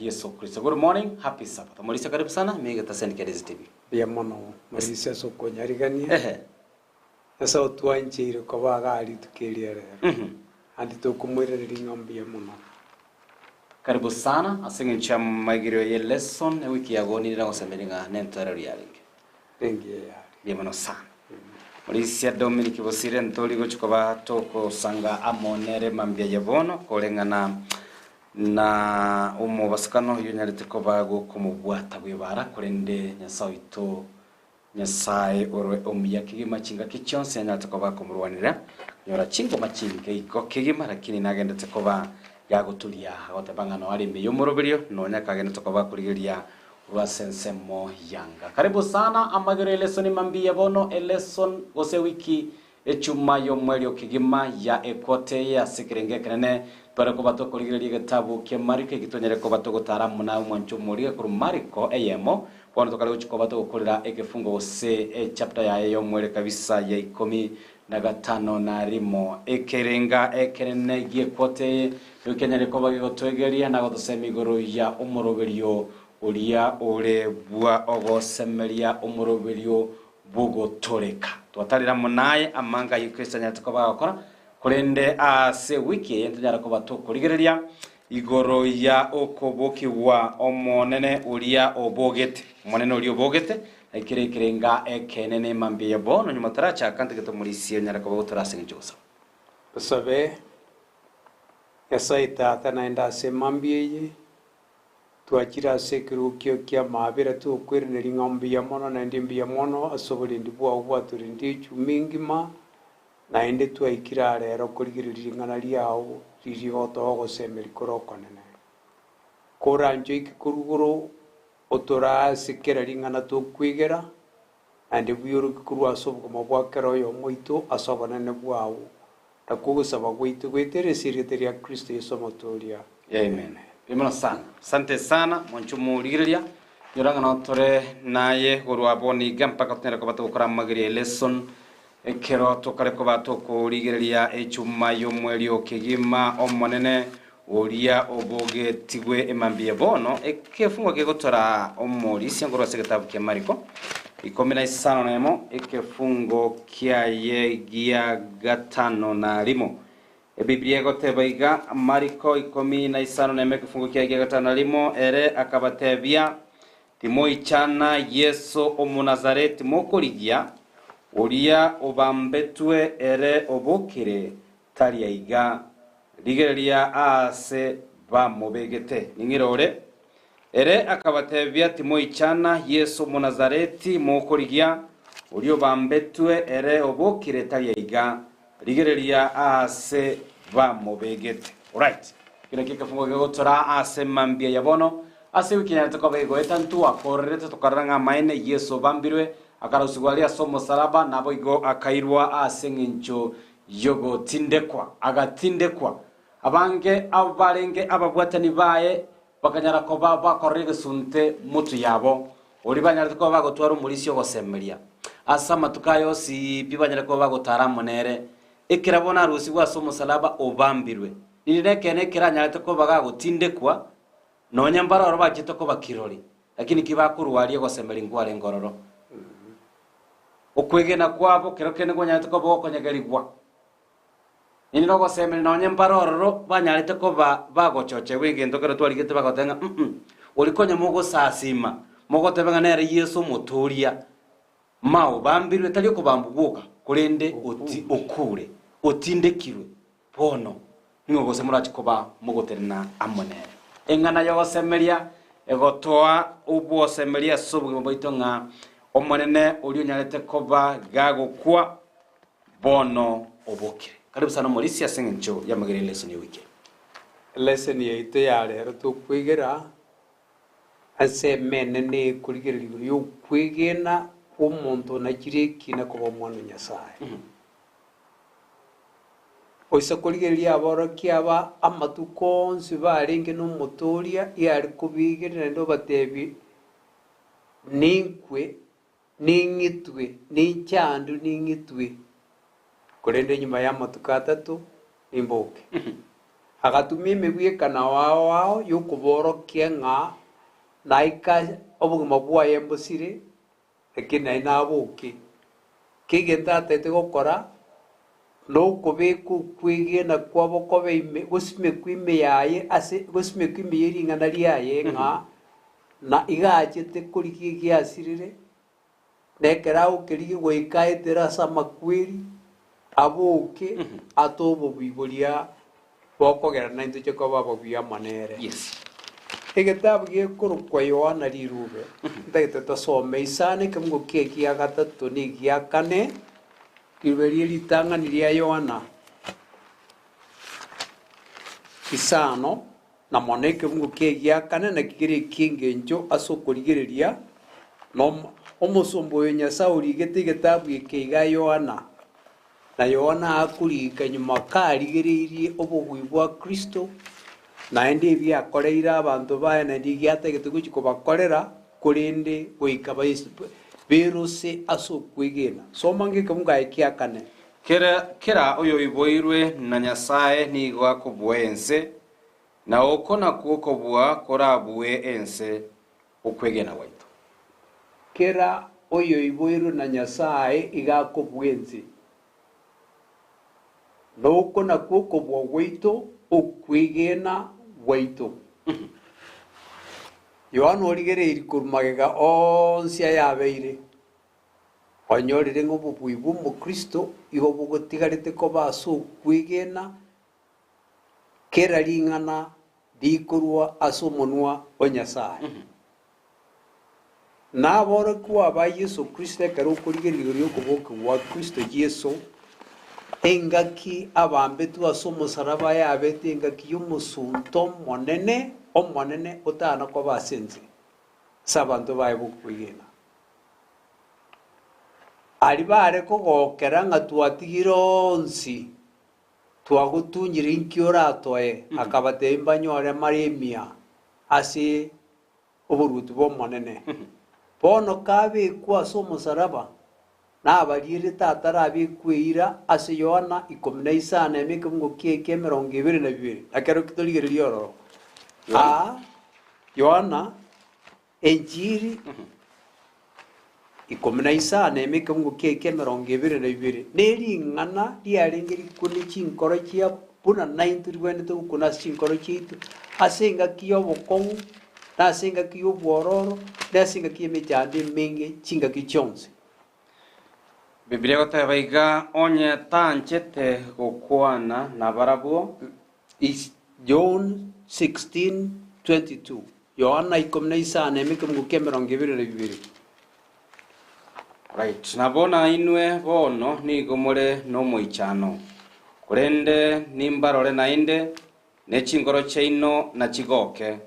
Yeso Kristo. Good morning, happy Sabbath. Omorisia karibu sana, Migeta Saint Kedis TV. Mbuya mono Morisia ase okonyarigania. Ehe. Nyasae otwancheire koba igaa rituko eri rero, naende tokomoiraneria ng'a mbuya mono. Karibu sana ase eng'encho y'amaigerio ye lesson ewiki yagonire nagosemeria ng'a nentoereru yarenge. Engiya yare. Mbuya mono sana. Morisia Dominic Bosire ntori gochia koba togosanga amo nere mambia ya bono koreng'ana na omobasukano oyio onyarete koba gokomobwata bwebara korende Nyasae oito Nyasae ore omuya kegima chingaki chionsi anyarete koba akomorwanera, konyora chingoma chinke igo kegima, lakini nagendete koba gagoturia, agoteba ng'a noare ime y'omoroberio, nonya kagendete koba akorigereria korwa ase ensemo yanga. Karibu sana amagero elesson mambia bono elesson gose ewiki Echuma y'omwerio kegima ya ekote eye ase ekerengo ekenene, tware koba tokorigereria egetabu kia Mariko eki twanyare koba togotara amo naye omwancho omorige korwa Mariko eyemo. Bono tokare gochia koba togokorera egefungo gose echapter yaye y'omwerio kabisa ya ikomi na gatano na rimo. Ekerenga ekenene gi'ekote eye nigo kianyare koba gegotwegeria na gotosemia igoro ya omoroberio oria ore bwa ogosemeria omoroberio bw'ogotooreka. Twatarire amo naye amanga ayio Kristo anyarete koba agokora, korende ase ewiki eye ntonyare koba tokorigereria igoro ya okobokigwa Omonene oria obogete. Omonene oria obogete, naikere ekerenga ekenene mambia ya bono, nyuma tarachaka ntagete omorisia onyare koba gotora ase engencho y'ogosaba. Tosabe, Nyasae Tata, naende ase mambia eye, Twachire ase ekerokio ki'amaabera tokoiraneria ng'a mbuya mono naende mbuya mono ase oborendi bwao bwatorendire echuma engima, naende twaikire aa rero korigereria ring'ana riao riria ogotoa ogosemeria kore okonene. Koranche oike korwa igoro otorae ase kera ring'ana tokwegera, naende bweiorokie korwa ase obogima bwa kera oyomo oito ase obonene bwao, na kogosaba gwaito goetera ase erieta ria Kristo Yeso Omotooria. Amen. Mbuya mono sana. Asante sana mwanche omorigereria. Nyora ng'a notore naye korwa bono iga mpaka tonyare koba togokora amagerio elesson ekero tokare koba tokorigereria echuma y'omwerio kegima Omonene oria obogetigwe emambia bono ekefungo kegotora omorisia nkorwa ase egetabu kia Mariko ikomi na isano na emo ekefungo kiaye gia gatano na rimo. Ebibilia egoteba iga, Mariko ikomi na isano nemo ekefungo kiaye gia gatano na rimo, Ere akabatebia, Timoichana Yeso Omonazareti mokorigia, oria obambetwe ere obokire, tari aiga. Rigereria aase bamobegete. Ning'ire ore? Ere akabatebia, Timoichana Yeso Omonazareti mokorigia, oria obambetwe ere obokire tari aiga. Rigereria aase bamobegete. Alright. Ekio nakio ekefungo kegotora ase mambia ya bono. Ase ewiki enyarete koba egoeta ntwakorerete tokarora ng'a amaene Yeso obambirwe, akarosigwa aria ase omosalaba, naboigo akairwa ase eng'encho y'ogotindekwa. Agatindekwa. Abange abarenge ababwatani baye bakanyara koba bakorora egesunte motwe yabo, oria banyarete koba bagotwara omorisia ogosemeria. Ase amatuko aya onsi pi banyare koba bagotara amo nere, ekero bono arusigwe ase omosalaba obambirwe. Rinde nekeene ekero anyarete koba gagotindekwa, nonya mbaroro bachete koba kirori, lakini ki bakorwa aria ogosemeria nkwarenge ororo. Okwegena kwabo kero kende kwanyarete koba gokonyegerigwa. Inde nogosemeria nonye mbare ororo banyarete koba bagochochegwa egento ekero twarigete bagoteba ng'a mm oria konya mogosasima mogoteba ng'a nere Yeso omotooria, ma obambirwe tari okobambwa gwoka korende oti okure, otindekirwe bono ning'o gose morache koba mogotenena amo nere. Eng'ana y'ogosemeria egotoa obwosemeria ase obogima bwaito ng'a Omonene oria onyarete koba gagokwa Bono obokire. Karibu sana omorisia ase eng'encho y'amagera y'elesson y'ewiki eye. Elesson yaito ya rero tokwegera ase emenene ekorigereria igoro y'okwegena kw'omonto onachire ekina koba omwana o Nyasae. Oise korigereria aborokia aba amatuko onsi barenge nomotoria yare kobegerera naende obatebie, Ninkwe Ning'itwe, ninchandwe, ning'itwe, korende nyuma y'amatuko atato nimboke. Agatumia emegwekano ao ao y'okoborokia ng'a naika obogima bwaye mbosire, lakini naende naboke. Kegento atagete gokora nokobeka okwegena kwabo kobe ime, gosimekwa ime yaye ase gosimekwa ime ye ring'ana riaye ng'a na iga achete korigia egiasirire, Na ekero agokerigia goika aetere ase amakweri, aboke ate obobui boria bokogera naintwe toche koba ababui amo nere. Yes. Egetabu gekorokwa Yohana Rirube, ntagete tosome isano ekemungo kia ekia gatato na egia kane, rirube rie ritang'ani ria Yohana isano, Na mono ekebungo kia egiakane nakio kere eki'engencho ase okorigereria, na omosomba oyo Nyasae origete egetabu eke iga Yohana, na Yohana akorika nyuma karigereirie obobui bwa Kristo, naende ebi akoreire abanto baye naende egiatagete gochia kobakorera, korende goika berose ase okwegena. Soma ng'ekebungo aye kiakane. Kera, kera oyoiboirwe na Nyasae nigo akobua ense, Na oko nakwo okobua korabue ense, okwegena gwaito. Kera oyoiboirwe na Nyasae iga akobua ense, na oko nakwo okobua gwaito, okwegena gwaito. Yohana origereirie korwa magega onsi ayabeire, onyorire ng'a obobui bw'Omokristo igo bogotigarete koba ase okwegena Kera ring'ana rikorwa ase omonwa o Nyasae. Na aborokigwa ba Yeso Kristo ekero okorigereria igoro y'okobokigwa gwa Kristo Yeso, engaki abambetwe ase omosaraba yabete engaki y'omosunte omonene, omonene otana koba ase ense, ase abanto baye b'okwegena. Aria bare kogokera ng'a twatigire onsi Twagotunyire inki oratoe? Akabatebia, Mbanyore mare emia ase oboruoti bw'Omonene. Bono kabekwa ase omosaraba, nabarierete atarabekwa eira ase Yohana ikomi na isano eme ekebungo kiaye kia emerongo ebere na bibere. Nakero torigererie ororo. Aa, Yohana Enchiri ikomi na isano eme ekeungo kiaye ki'emerongo ebere na ibere, ne ring'ana riarenge rikune chinkoro chiabo, buna naintwe rigwenerete gokuna ase chinkoro chiaito, ase engaki y'obokong'u, na ase engaki y'obwororo, na ase engaki y'emechando emenge chingaki chionsi. Biblia egoteba iga, Onye tanchete gokwana nabarabwo. Is John 16:22. Yohana ikomi na isano eme ekemungu ki'emerongo ebere na bibere. Right. Nabo nainwe bono nigo more nomoichano, korende nimbarore naende, ne chinkoro chiaino nachigoke,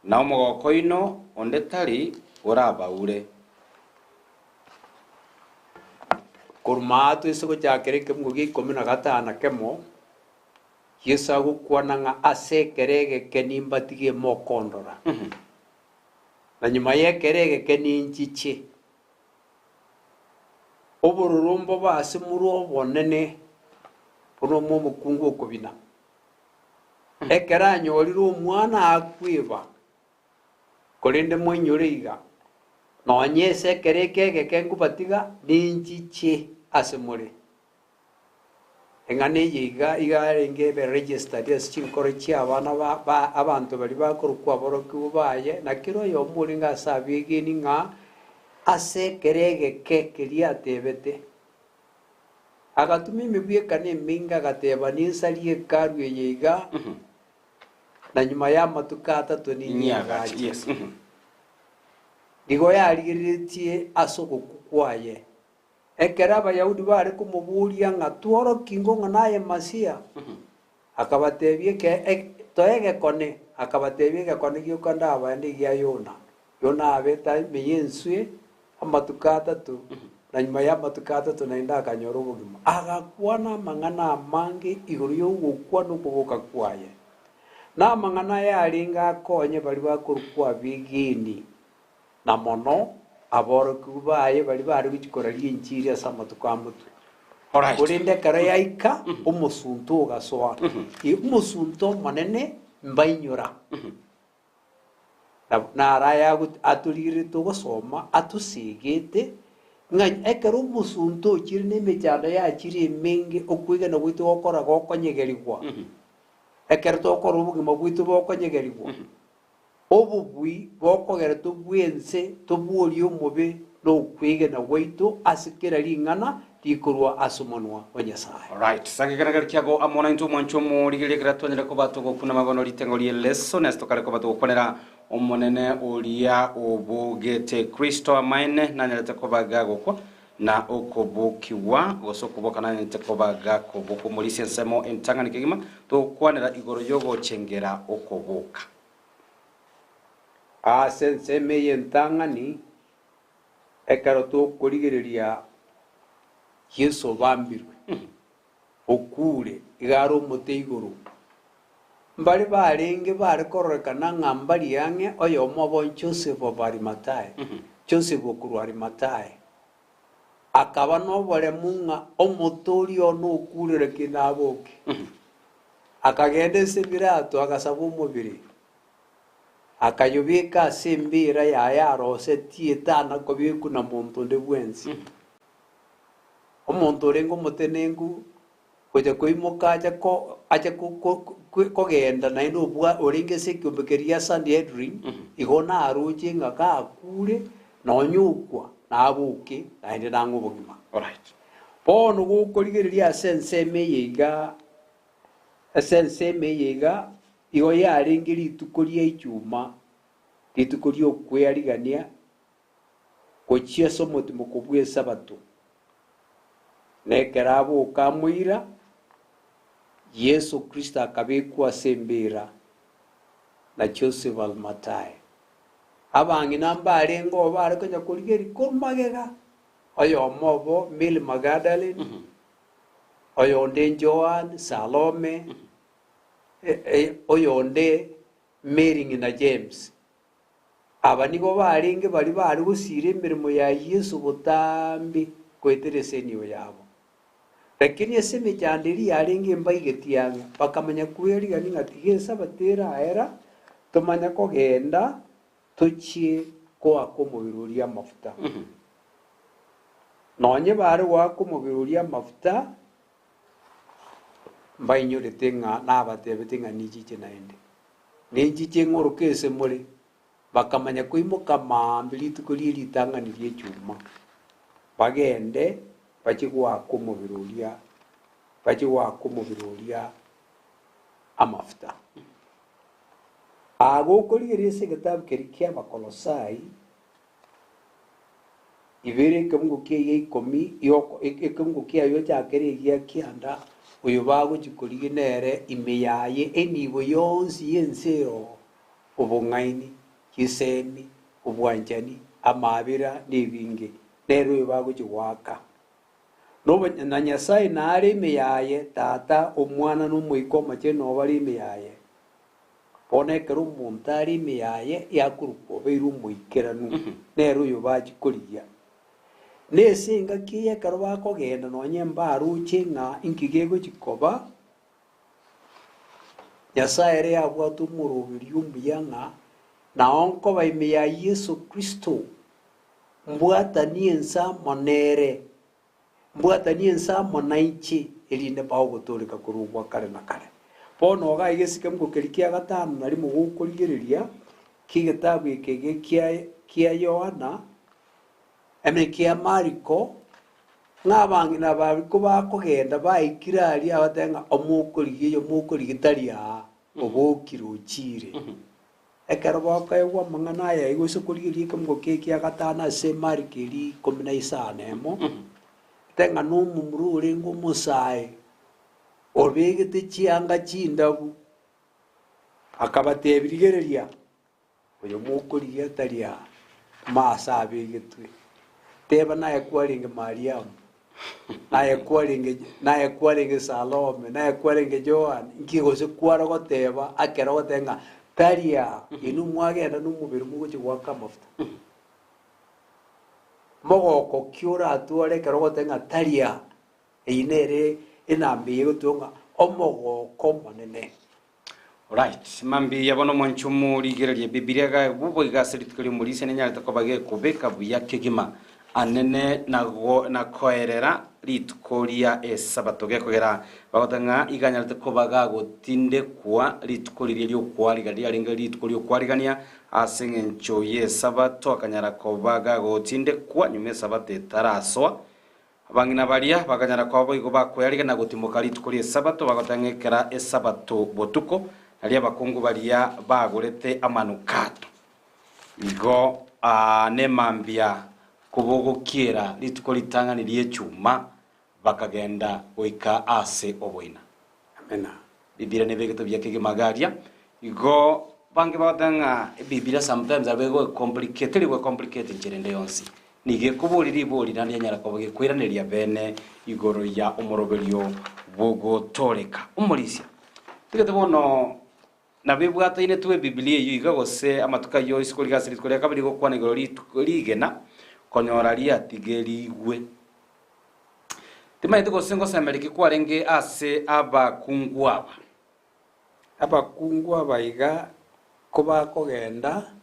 na omogoko oino onde tari orabaure. Korwa maatwa ase gochakera ekemungu gia ikomi na gatano na kemo, Yeso agokwana ng'a ase ekero egeke nimbatige mokondora, na nyuma y'ekero egeke ninchiche. Obororo mbobe ase more obonene buna omokungu okobina, ekero anyorire omwana akweba, korende moinyore iga, nonye ase ekero eke egeke nkobatiga, ninchiche ase more. Eng'ana eye iga iga yarenge ebe registered ase chinkoro chi'abana ba ba abanto baria bakorokwa aborokigwa baye, na kera oyomo orenge ase abegeni ng'a ase ekero egeke keria atebete. Agatuma emebwekano emenge agateba, Ninsarie hekalu eye iga, na nyuma y'amatuko atato ninyeagache. Yes. Nigo yarigereretie ase ogokwa kwaye. Ekero Abayahudi baare komoboria ng'a tworokie ingo ng'a naye Masiya, akabatebia, Toe egekone. Akabatebia, Egekone gioka ndabae negia Yona. Yona abete ime y'enswe amatuko atato, na nyuma y'amatuko atato naende akanyora obogima. Agakwana amang'ana amange igoro y'ogokwa na okoboka kwaye, na amang'ana aya arenge akonye baria bakorokwa abegeni. Na mono aborokigwa baye baria bare gochia koraria enchiri ase amatuko a motwe. Alright. Korende ekero yaika, omosunte ogasoa. Omosunte omonene mbainyora. Naro aya atorigererete ogosoma, atosegete, ng'a ekero omosunte ochire na emechando yachire emenge, okwegena gwaito gokora gokonyegerigwa, ekero tokora obogima bwaito bokonyegerigwa, obobui bokogera tobue ense, tobue oria omobe na okwegena gwaito ase kera ring'ana rikorwa ase omonwa o Nyasae. Alright, sake ekerengerio kiago amo naintwe omwancho omorigereria ekero twanyare koba togokuna mabono ritengo rie lesson ase tokare koba togokwanera Omonene oria obogete Kristo amaene nanyarete koba gagokwa na okobokigwa gose okoboka nanyarete koba gakobokwa omorisia ensemo entang'ani kegima togokwanera igoro yogochengera okoboka. Ase ensemo eye entang'ani Ekero tokorigereria Yeso obambirwe, okuure, iga are omote igoro. Mbare barenge bare kororekana ng'a mbari ang'e, oyomo obo Joseph of Arimathaya, Joseph okorwa Arimathaya, akaba noboremu ng'a omote oria one okuure lakini naboke. Akagenda ase Pilato agasaba omobere. Akayobeka ase embeera yaye arosetie etana kobekwa na monto onde bwensi. Omonto orenge omotenenku gocha koimoka ache ko ache ko ko kogenda naende obwa orenge ase ekeombe keria gia Sanhedrin, igo naroche ng'a gakure nonya okwa naboke naende nang'e obogima. Alright. Bono gokorigereria ase ensemo eye iga, ase ensemo eye iga Igo yarenge rituko ria Ijumaa, rituko ri'okwearigania gochia ase omotimoko bw'Esabato. Na ekero aboka amoira, Yeso Kristo akabekwa ase embeera na Joseph Arimathaya. Abang'ina mbarenge oo bare konya korigereria korwa magega, oyomo obo Mary Magdalene, oyonde Joan, Salome, oyonde Mary ng'ina James. Aba nigo barenge baria baare gosiira emeremo ya Yeso botambe goetera ase enibo yabo. Lakini ase emechando eria yarenge embaigeti ang'e, bakamanya kwerigania ng'a tiga Esabato eraera, tomanye kogenda tochie koaka omobere oria amafuta. Nonye bare goaka omobere oria amafuta, Mbainyorete ng'a nabatebetie ng'a ninchiche naende, ninchiche ng'oroke ase more. Bakamanya koimoka maambia rituko rie ritang'ani ri'echuma, bagende bachie goaka omobere oria, bachie goaka omobere oria amafuta. Aa gokorigereria ase egetabu keria ki'Abakolosai, Ibere ekeungo kiaye ikomi gioko ekeungo kiaye ochakere egia kianda, oyo bagochia korigia nere ime yaye enibo yonsi y'ense ero, obong'aini, chisemi, obwanchani, amaabera, na ebinge, nere oyo bagochia goaka. Na Nyasae nare ime yaye, Tata, Omwana, na Omoika Omochenu nabo bare ime yaye. Bono ekero omonto are ime yaye yakorokwa obeire omoikeranu, nere oyo bachia korigia. Na ase engaki eye ekero bakogenda nonya mbaroche ng'a inki gegochia koba, Nyasae ere yabwate omoroberio omuya ng'a nao nkoba ime ya Yeso Kristo, mbwatanie ense amo nere. Mbwatanie ense amo nainche, erinde mbae ogotooreka korwa ogwa kare na kare. Bono iga egesikemko keria kia gatano na rimo gokorigereria ki'egetabu eke kia Yohana, ime kia Mariko, ng'a abang'ina bariko bakogenda baikire aria abatebe ng'a omokorigia oyo mokorigia tari aa, obokire ochiire. Ekero bakoegwa amang'ana aya igo ase korigereria ekemogo kiaye kia gatano ase Mariko eria ikomi na isano emo, teng'a nomomura orenge omosae, obegete chianga chindabu, akabatebia, Rigereria, oyo mokorigia tari aa, mase abegetwe. Teba naye kwarenge Mariamu, naye kwarenge naye kwarenge Salome, naye kwarenge Joan, inki gose kware goteba akero ogoteba ng'a tari aa, inwe mwagenda na omobere mogochia goaka amafuta. Mogoko ki oratware ekero ogoteba ng'a tari aa? Eyio nere enamba eye egotoa ng'a omogoko omonene. Right, mambia bono mwanche omorigererie Bibilia iga ebubo iga ase rituko ri'omorisia nenyarete koba gekobeka buya kegima anene na go na koerera rituko ria Esabato gekogera bagoteba ng'a iga anyarete koba gagotindekwa rituko riria ri'okoariga riarenge rituko ri'okoarigania ase eng'encho y'Esabato akanyara koba gagotindekwa nyuma Esabato etarasoa. Abang'ina baria bakanyara koba boigo bakweyariga na gotimoka rituko ri'Esabato, bagotang'ekera Esabato botuko, nario abakungu baria bagorete amanukato. Igo aa nemambia kobogokiera rituko ritang'ani ri'echuma, bakagenda goika aase oboina. Amina. Bibilia nebegete buya kegima iga aria. Igo bange bagoteba ng'a Ebibilia sometimes nabo egoecomplicate, teri goecomplicate enchera ende yonsi. Nigo ekoboria ribori naende yanyara koba gekoiraneria bene igoro ya omoroberio bw'ogotooreka. Omorisia, tigete bono nabo ebwatainetwe Ebibilia eyio iga gose amatuko ayio isiko riga ase rituko ria kabere rigokwana igoro rituko rigena konyora riatigerigwe. Timanyeti gose ngosemeria ki kwarenge ase abakungu aba. Abakungu aba iga kobakogenda,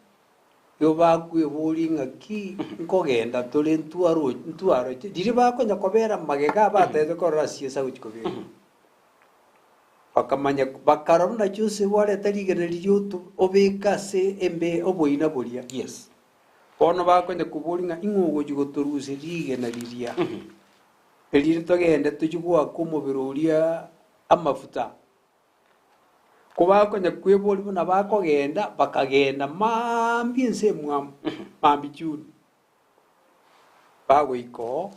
igo bakweboria ng'aki nkogenda tore ntwaro ntwaroche. Riria bakonya kobera magega batagete korora ase Yeso agochia kobekwa. Bakamanya bakarora buna Joseph areta rigena riria otu obeke ase embe oboina boria. Yes. Bono bakonya koboria ng'a ing'o ogochia gotorusia rigena riria, erinde togende tochie goaka omobere oria amafuta. Kobakonya kweboria buna bakogenda, bakagenda mambia ense emwamu, mambia chuni. Bagoika oo,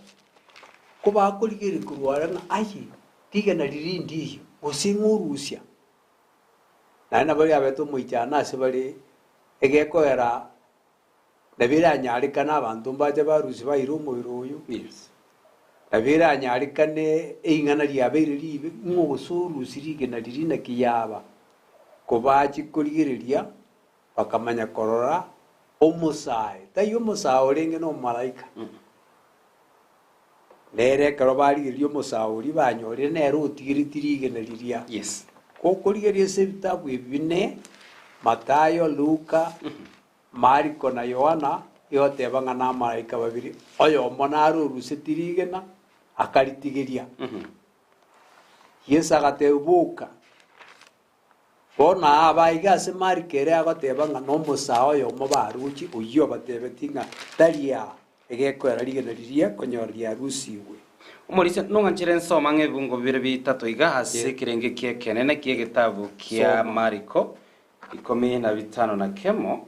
kobakorigereria korwa aria ng'a aye, rigena riria ndiiyo, gose ng'o orusia. Naende nabo riabete omoichano ase bare, egekoera nabo eranyarekane abanto mbache barusie baire omobere oyo, Yes. nabo eranyarekane eing'ana riabeire ribe, ng'a gose orusie rigena riria naki yaba. Kobachia korigereria, bakamanya korora omosae, taiyo omosae orenge na omomalaika. Nere ekero barigereria omosae oria banyorire nere otigeretie rigena riria. Yes. Gokorigereria ase ebitabu ebi bine, Mathayo, Luka, Mariko na Yohana, egoteba ng'a namalaika babere, oyomo nare orusetie rigena, akaritigeria. Yeso agatebia, Boka. Bono aba aiga ase Mariko ere agoteba ng'a nomosae oyomo baroche oyio obatebetie ng'a tari aa, egekoera rigena riria konyora riarusigwe. Omorisia, nong'anchere nsome ang'e ebibungo bibere bitato iga ase Ye. ekerenge ki'ekenene ki'egetabu kia Soma. Mariko, ikomi na bitano na kemo.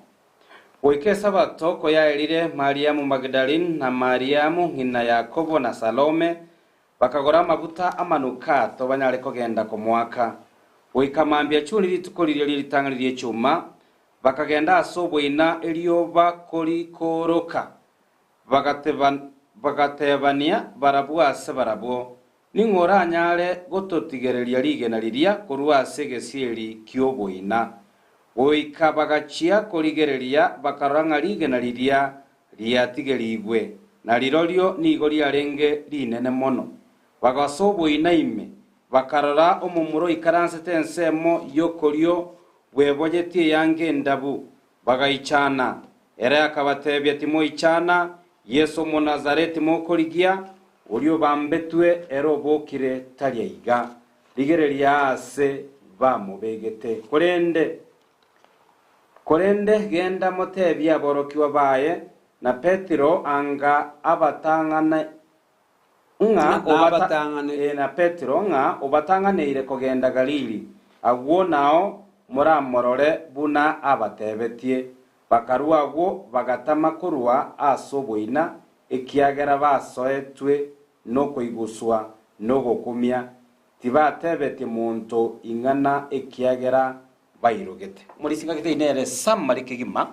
Goika Esabato koyaerire, Mariamu Magdalene, na Mariamu ng'ina Yakobo, na Salome, Bakagora amaguta amanukato banyare kogenda komoaka. Goika mambia chuni rituko riria rie ritang'ani ri'echuma, bakagenda ase oboina erioba korikooroka, Bagatebania barabwo ase barabwo, Ning'o oranyare gototigereria rigena riria korwa ase egesieri ki'oboina? Goika bagachia korigereria, bakarora ng'a rigena riria riatigerigwe, na rirorio nigo riarenge rinene mono. Bagasoa oboina ime, bakarora omomura oikaransete ensemo y'okorio bweboyetie eanga endabu, bagaichana. Ere akabatebia, Timoichana, Yeso Omonazareti mokorigia, oria obambetwe, ere obokire tari aiga. Rigereria aase bamobegete. Korende Korende genda motebie aborokigwa baye na Petero anga abatang'ane ng'a Nabatang'ane. eh, na Petero ng'a obatang'aneire kogenda Galili, agwo nao moramorore buna abatebetie. Bakarua agwo bagatama korwa ase oboina, ekiagera basoetwe nokoiguswa nogokumia, tibatebetie monto ing'ana ekiagera bairogete. Morisingagete inere Samari kegima.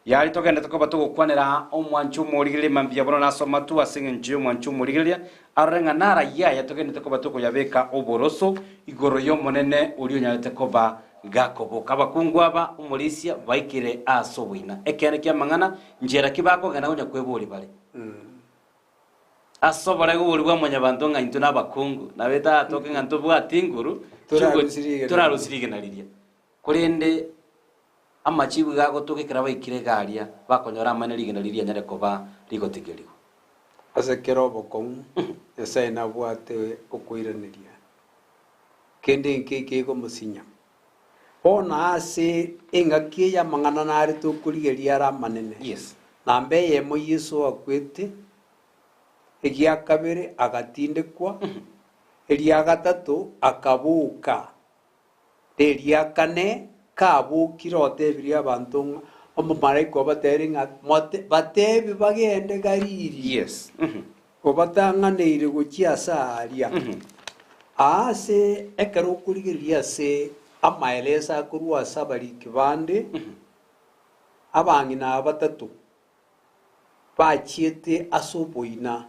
Yari togendete koba togokwanera omwancho omorigereria mambia bono nase amatu ase engencho y'omwancho omorigereria, arore ng'a narayia aya togendete koba tokoyabeka oboroso igoro y'Omonene oria onyarete koba gakoboka. Abakungu aba omorisia baikire ase oboina. Ekeene ki'amang'ana, nchera ki bakogenda konya kweboria bare? Ase oborego boria bwa mwanyabanto ng'a intwe nabakungu, nabo etaratoke ng'a ntobwati nguru Torarusie rigena torarusie rigena riria. Korende amachibu iga agotoka ekero baikire iga aria, bakonyora amang'ana rigena riria rianyare koba rigotigerigwa. Ase kera obokong'u, Nyasae nabwate okoiraneria, kende nkei kekomosinya. Bono ase engaki eye amang'ana nare tokorigereria are amanene. Yes. Namba eyemo Yeso akwete, egia kabere agatindekwa, eria gatato akaboka, na eria kane kabokire otebirie abanto ng'a omomalaika obatebirie ng'a mote batebi bagende Galili. Yes. Obatang'aneire gochia ase aaria. Aase ekero okorigereria ase amaereso akorwa ase abariki bande, abang'ina aba batato bachiete ase oboina.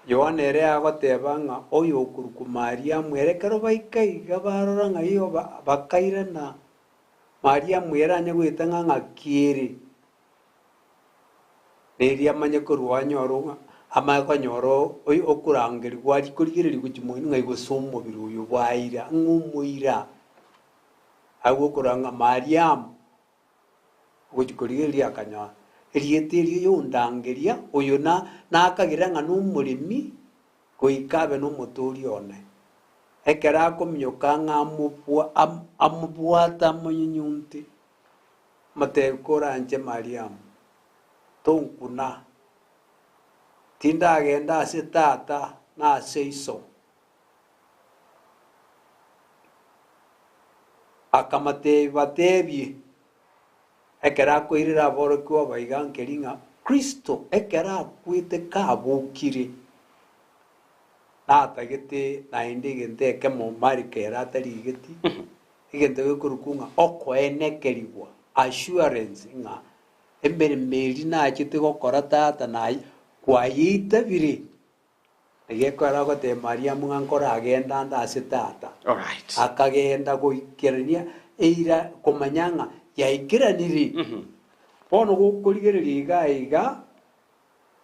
Yohana ere agoteba ng'a oyo okorokwa Mariamu ere ekero baika iga barora ng'a igo bakairana, Mariamu ere anye goeta ng'a ng'aki ere. Riria amanye korwa anyore ng'a amanye konyora oyo okorangerigwa aria korigereria gochia moino ng'ai gose omobere oyo bwaira, ng'a omoira. Agwo okorora ng'a Mariamu, ogochia korigereria akanyora erieta erio yondangeria oyo na nakagera ng'a nomoremi goika abe nomotoori one. Ekero akominyoka ng'a amobwa amobwate amonyunyunte. Motebi koranche Mariamu, tonkuna, tindagenda ase tata na ase iso. Akamotebi batebie, ekero akoirera aborokigwa baiga nkeri ng'a Kristo ekero akwete kabokire, natagete naende egento ekemo Mariko ere atarigeti, Egento gekorokwa ng'a okoenekerigwa, assurance, ng'a emeremo eria nachete gokora tata naye kwayeitabire. Egekogera agotebia Mariamu ng'a nkoragenda ande ase tata. Alright. Akagenda goikerania eira komanya ng'a yaikeranire. Bono gokorigereria iga iga,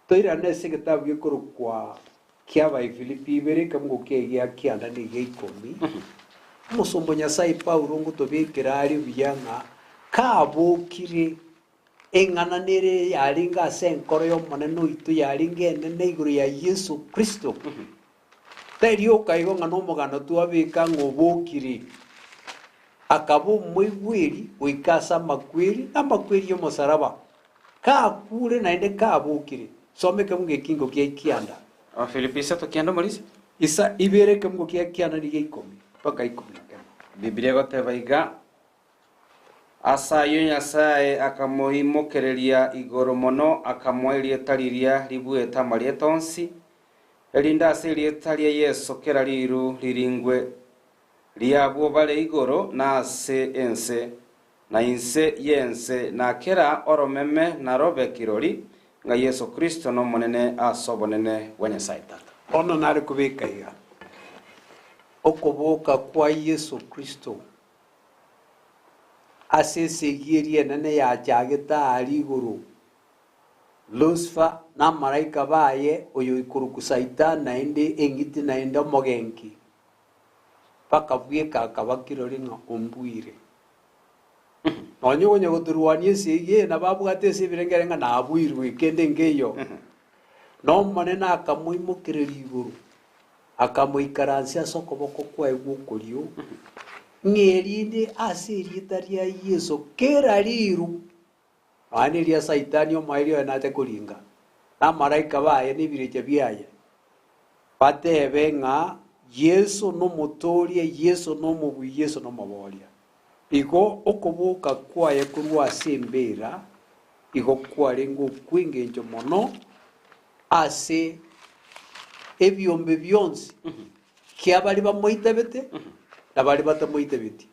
toirane ase egetabu gekorokwa ki'Abaifilipi ibere, ekemungo kiaye gia kianda na egia ikomi, omosomba o Nyasae Paulo ngotobekera are buya ng'a kabokire eng'ana nere yarenge ase enkoro y'Omonene oito yarenge enene igoro ya Yeso Kristo. Tari okaigo ng'a nomogano twabeka ng'a obokire, akaba omoigweri goika ase amakweri, na amakweri y'omosaraba. Kakure naende kabokire. Soma ekemungo ekingo gia kianda. Abafilipi isato kianda omorisia. Isa ibere ekemungo gia kianda nigo ikomi mpaka ikomi na kemo. Biblia egoteba iga, Ase ayio Nyasae akamoimokereria igoro mono, akamoa erieta riria ribuete amarieta onsi, erinde ase erieta ria Yeso kera riru riringwe, ri'abwo bare igoro na ase ense, na inse y'ense, na kera oromeme narobe kirori, ng'a Yeso Kristo n'Omonene ase obonene bwa Nyasae Tata. Bono nare kobeka iga, okoboka kwa Yeso Kristo ase esegi eria enene yachagete aaria igoro, Lusifa na amalaika baye, oyoikorokwa Saitani naende eng'iti naende omogenki, Bakabweka akaba kirori ng'a ombuire. Nonya okonya gotorwania esegi eye nabo abwate ase ebirengere ng'a nabuirwe kende nkeiyo. Na Omonene akamoimokereria igoro, akamoikaransia ase okoboko kwaye gw'okorio, ng'a erinde ase erieta ria Yeso kera riru, nonya neria Saitani omoerio oye nache koringa, na amalaika baye na ebirecha biaye, batebe ng'a Yeso nomotooria, Yeso nomobui, Yeso nomobooria. Igo okoboka kwaye korwa ase embeera igo kwarenge okw'engencho mono ase ebiombe bionsi kia baria bamoitabete na baria batamoitabeti,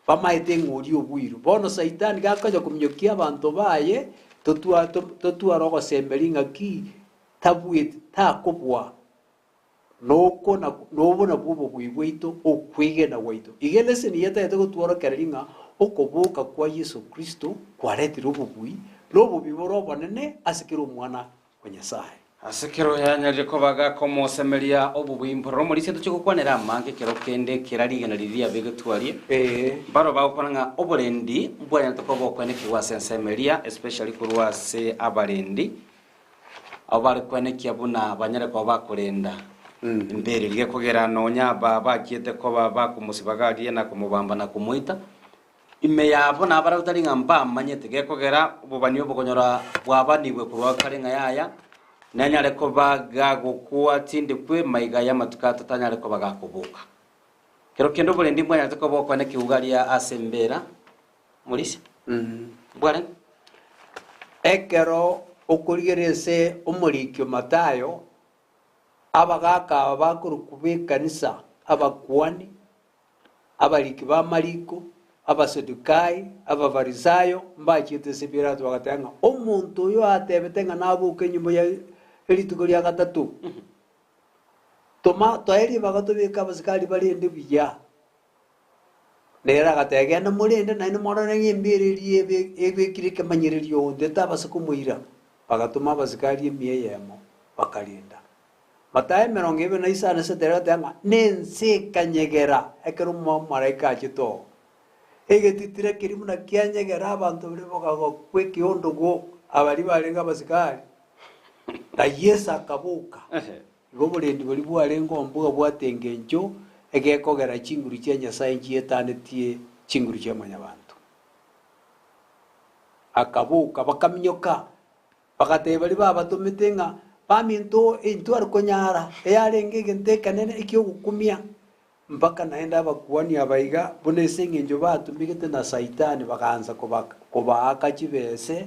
bamaete ng'a oria obuirwe. Bono Saitani gakonya kominyokia abanto baye, totwa totware ogosemeria ng'aki tabueti takobua. Noko nobo nabwo obobui bwaito, okwegena gwaito. Iga eleseni yetagete gotworokereria ng'a okoboka kwa Yeso Kristo kwaretire obobui, na obobi bore obonene ase kera omwana. O Nyasae. Ase ekero yanyarire koba gakomosemeria obobui mbororo omorisia tochie gokwanera amange ekero kende kera rigena riria riabegetwe aria. Ee. Mbaro bagokwana ng'a oborendi mbwanyarete koba okwenekigwa ase ensemo eria, especially korwa ase abarendi, abwo bare kwenekia buna banyare koba bakorenda embereri gekogera nonya aba bachiete koba bakomosibaga aria na komobamba na komoita, Ime yabo nabarabwo tari ng'a mbamanyete, gekogera obobani obo konyora bwabanigwe korwa kare ng'a yaya, nanyare koba gagokwa tindikwe maiga y'amatuko atato anyare koba gakoboka. Kero kende oborendi mbwanyarete koba okwane ekeguga aria ase embera, Morisia, mbwarenge? Ekero okorigereria ase omoriki o Mathayo, abagaaka aba bakorokwa b'ekanisa, abakuani, Abariki b'amariko, Abasadukai, Abafarisayo mbachiete ase Pilato bagateba ng'a omonto oyo atebete ng'a naboke enyomba ya rituko ria gatato, toma toe ribaga tobeke abasikari barende buya. Nere agateba, Genda morende naende morore ng'a embeera eria ebe ebekire ekemanyererio onde tabasa komoira. Bagatoma abasikari emia eyemo, bakarenda. Matayo emerongo ebere na isano ase etero egoteba ng'a nense ekanyegera ekero omomalaika achete oo. Egetitira keria buna kianyegera abanto baria bakagokwa ekiondogo abaria barenge abasikari, na Yeso akaboka. Igo oborendi boria bwarenge ombuga bwate engencho egekogera chinguru chia Nyasae nchietanetie chinguru chia mwanyabanto. Akaboka bakaminyoka. Bagatebia baria babatomete ng'a, Baminto, intwe are konyara, eyarenge egento ekenene eki'ogokumia, mpaka naende abakuani aba iga, buna ase engencho batumegete na Saitani bagaansa kobaaka chibese,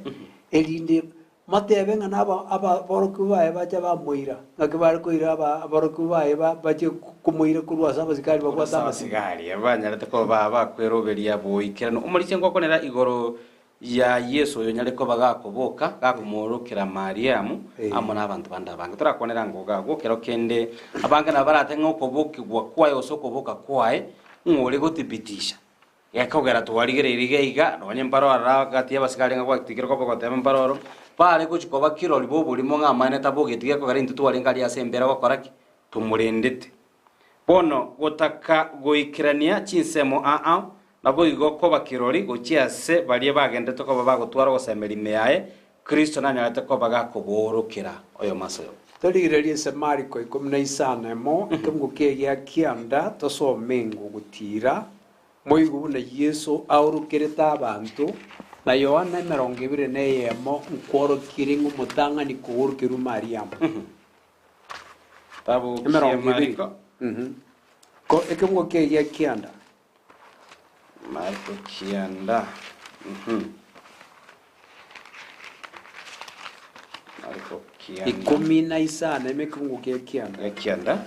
erinde motebe ng'a naba aborokigwa baye bache bamoira, ng'aki bare koira aborokigwa baye bache komoira korwa ase abasikari babwate amasimo. Abasigari abanyarete koba bakweroberia boikeranu. Omorisia ngokwanera igoro Ya Yeso oyonyare koba gakoboka, gakomoorokera Mariamu amo nabanto bande abange. Torakwanere ango iga agwo, kero kende abange nabo barate ng'a okobokigwa kwaye gose okoboka kwaye ng'a ore gothibitisha. Gekogera twarigereirie iga iga, nonye mbaro aroro gati y'abasigari ng'a gwatigire koba goteba mbaro oro, bare gochia koba kirori b'oborimo ng'a amaene tabogeti gekogera intwe twarenge aria ase embera gokora ki? Tomorendete. Bono gotaka goikerania chinsemo aa, naboigo koba kirori gochia ase baria bagenderete koba bagotwara ogosemeria ime yaye, Kristo nanyarete koba gakoboorokera oyomo ase oyomo. Torigererie ase Mariko ikomi na isano emo, ekebugo kiaye gia kianda, tosome ng'o gotiira, moigwe buna Yeso aorokerete abanto, na Yohana emerongo ebere na eyemo nkworokirie ng'a omotang'ani koorokerwa Mariamu. Tabu kia Emerongo ebere. Mariko. Mhm. Ko ekebugo kiaye gia kianda. Mariko kianda. Mhm. Mariko kianda. Ikomi na isano ime ekebugo kia kianda. Gia kianda.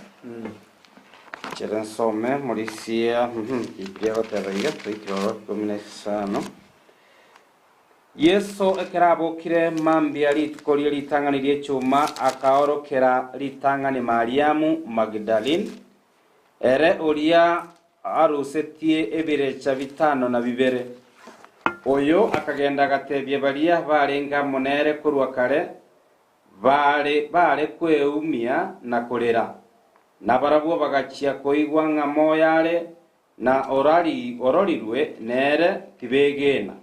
Chere nsome morisia. Mhm. Biblia goteba iga toikire oro ikomi na isano. Yeso ekero abokire mambia rituko rie ritang'ani ri'echuma, akaorokera ritang'ani Mariamu Magidalene, ere oria arusetie ebirecha bitano na bibere. Oyo akagenda agatebia baria barenge amo nere korwa kare, bare bare kweumia na korera. Na barabwo bagachia koigwa ng'a moyo are, Na ororirwe nere tibegena.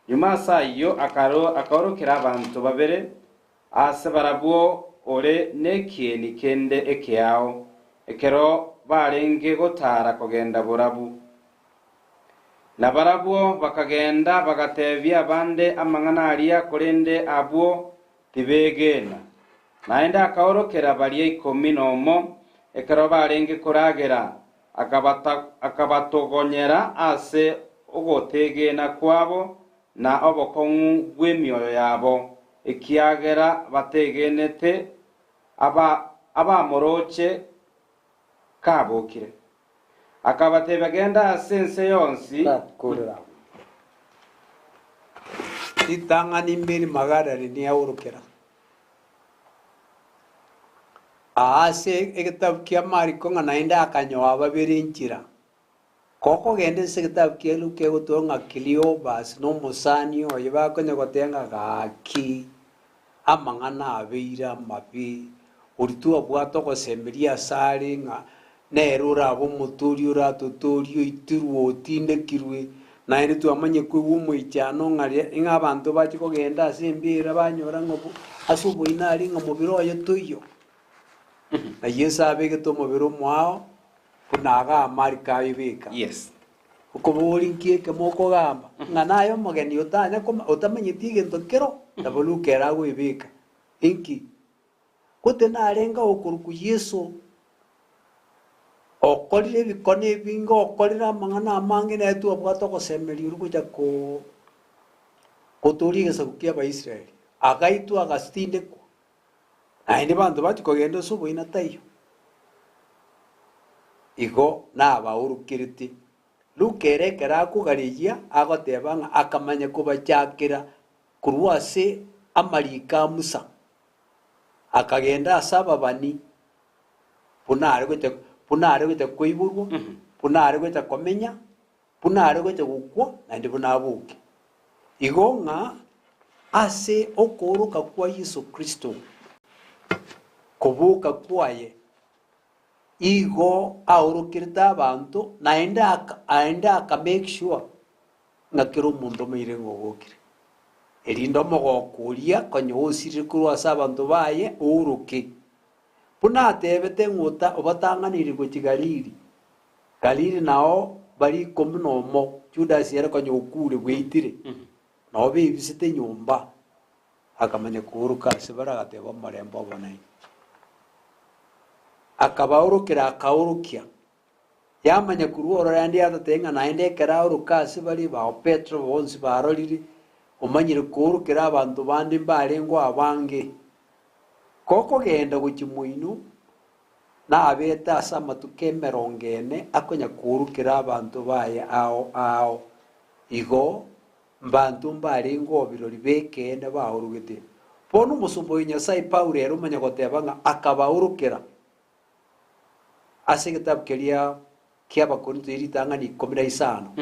Nyuma ase ayio akaorokera abanto babere ase barabwo ore nekieni kende ekeao, ekero barenge gotaara kogenda borabu. Na barabwo bakagenda bagatebia abande amang'ana aria, korende abwo tibegena. Naende akaorokera baria ikomi nomo ekero barenge koragera, Akabatogonyera ase ogotegena kwabo na obokong'u bw'emioyo yabo, ekiagera bategenete abamoroche kabokire. Akabatebia, Genda ase ense yonsi. Ritang'ani Mary Magdalene niaorokera. Aase egetabu kia Mariko ng'a naende akanyoa babere enchera. Gokogenda ase egetabu kia Luka egotoa ng'a Kleopas na omosani oye bakonya goteba ng'a gaki. Amang'ana abeire amabe, oria twabwate ogosemeria asare ng'a nere orabe omotoori oratotoorie oitirwe otindekirwe, naende twamanya koigwa omoichano ng'a ria ng'a abanto bachia kogenda ase embera banyora ng'a obo ase oboina aria ng'a mobere oye toiyo. Na Yeso abegete omobere omoao buna iga amariko ayobeka. Yes. Okoboria nki eke mokogamba, ng'a naye omogeni otanya koma otamanyeti egento kero, nabo Luka ere agoebeka. Inki? Gote narenge okorokwa Yeso, okorire ebikone ebinge, okorire amang'ana amange, naye twabwate ogosemeria oria gocha koo gotooria egesaku ki'Abaisraeli. Agaitwa agatindekwa, naende banto bachia kogenda ase oboina taiyo. Igo nabaorokerete. Luka ere ekero akogareyia agoteba ng'a akamanya kobachakera korwa ase amariko a Musa, akagenda ase ababani, buna are gocha buna are gocha koiborwa, buna are gocha komenya, buna are gocha gokwa, naende buna aboke. Igo ng'a ase okooroka kwa Yeso Kristo, koboka kwaye, Igo aorokerete abanto, naende aka aende aka make sure ng'a kera omonto omoire ng'a ogokire. Erinde omogoko oria konya osirire korwa ase abanto baye ooroke. Buna atebete ng'a ota obatang'aneire gochia Galili, Galili nao baria ikomi na omo, Judas ere konya okure bweitire, nao bebisete nyomba. Akamanya kooroka ase bare, agateba, Omorembe obe nainwe. Akabaorokera, akaorokia. Yamanya korwa ororo naende yatotebia ng'a naende ekero aoroka ase bare, bao Petero bonsi barorire, omanyire koorokera abanto bande mbarengeo abange. Gokogenda gochia moino, nabete ase amatuko emerongo ene akonya koorokera abanto baye ao ao. Igo Mbanto mbarenge oo birori b'ekeene baorogete. Bono omosomba oyo Nyasae Paulo ere omanya goteba ng'a akabaorokera ase egetabu keria ki'Abakorinto ye ritang'ani ikomi na isano.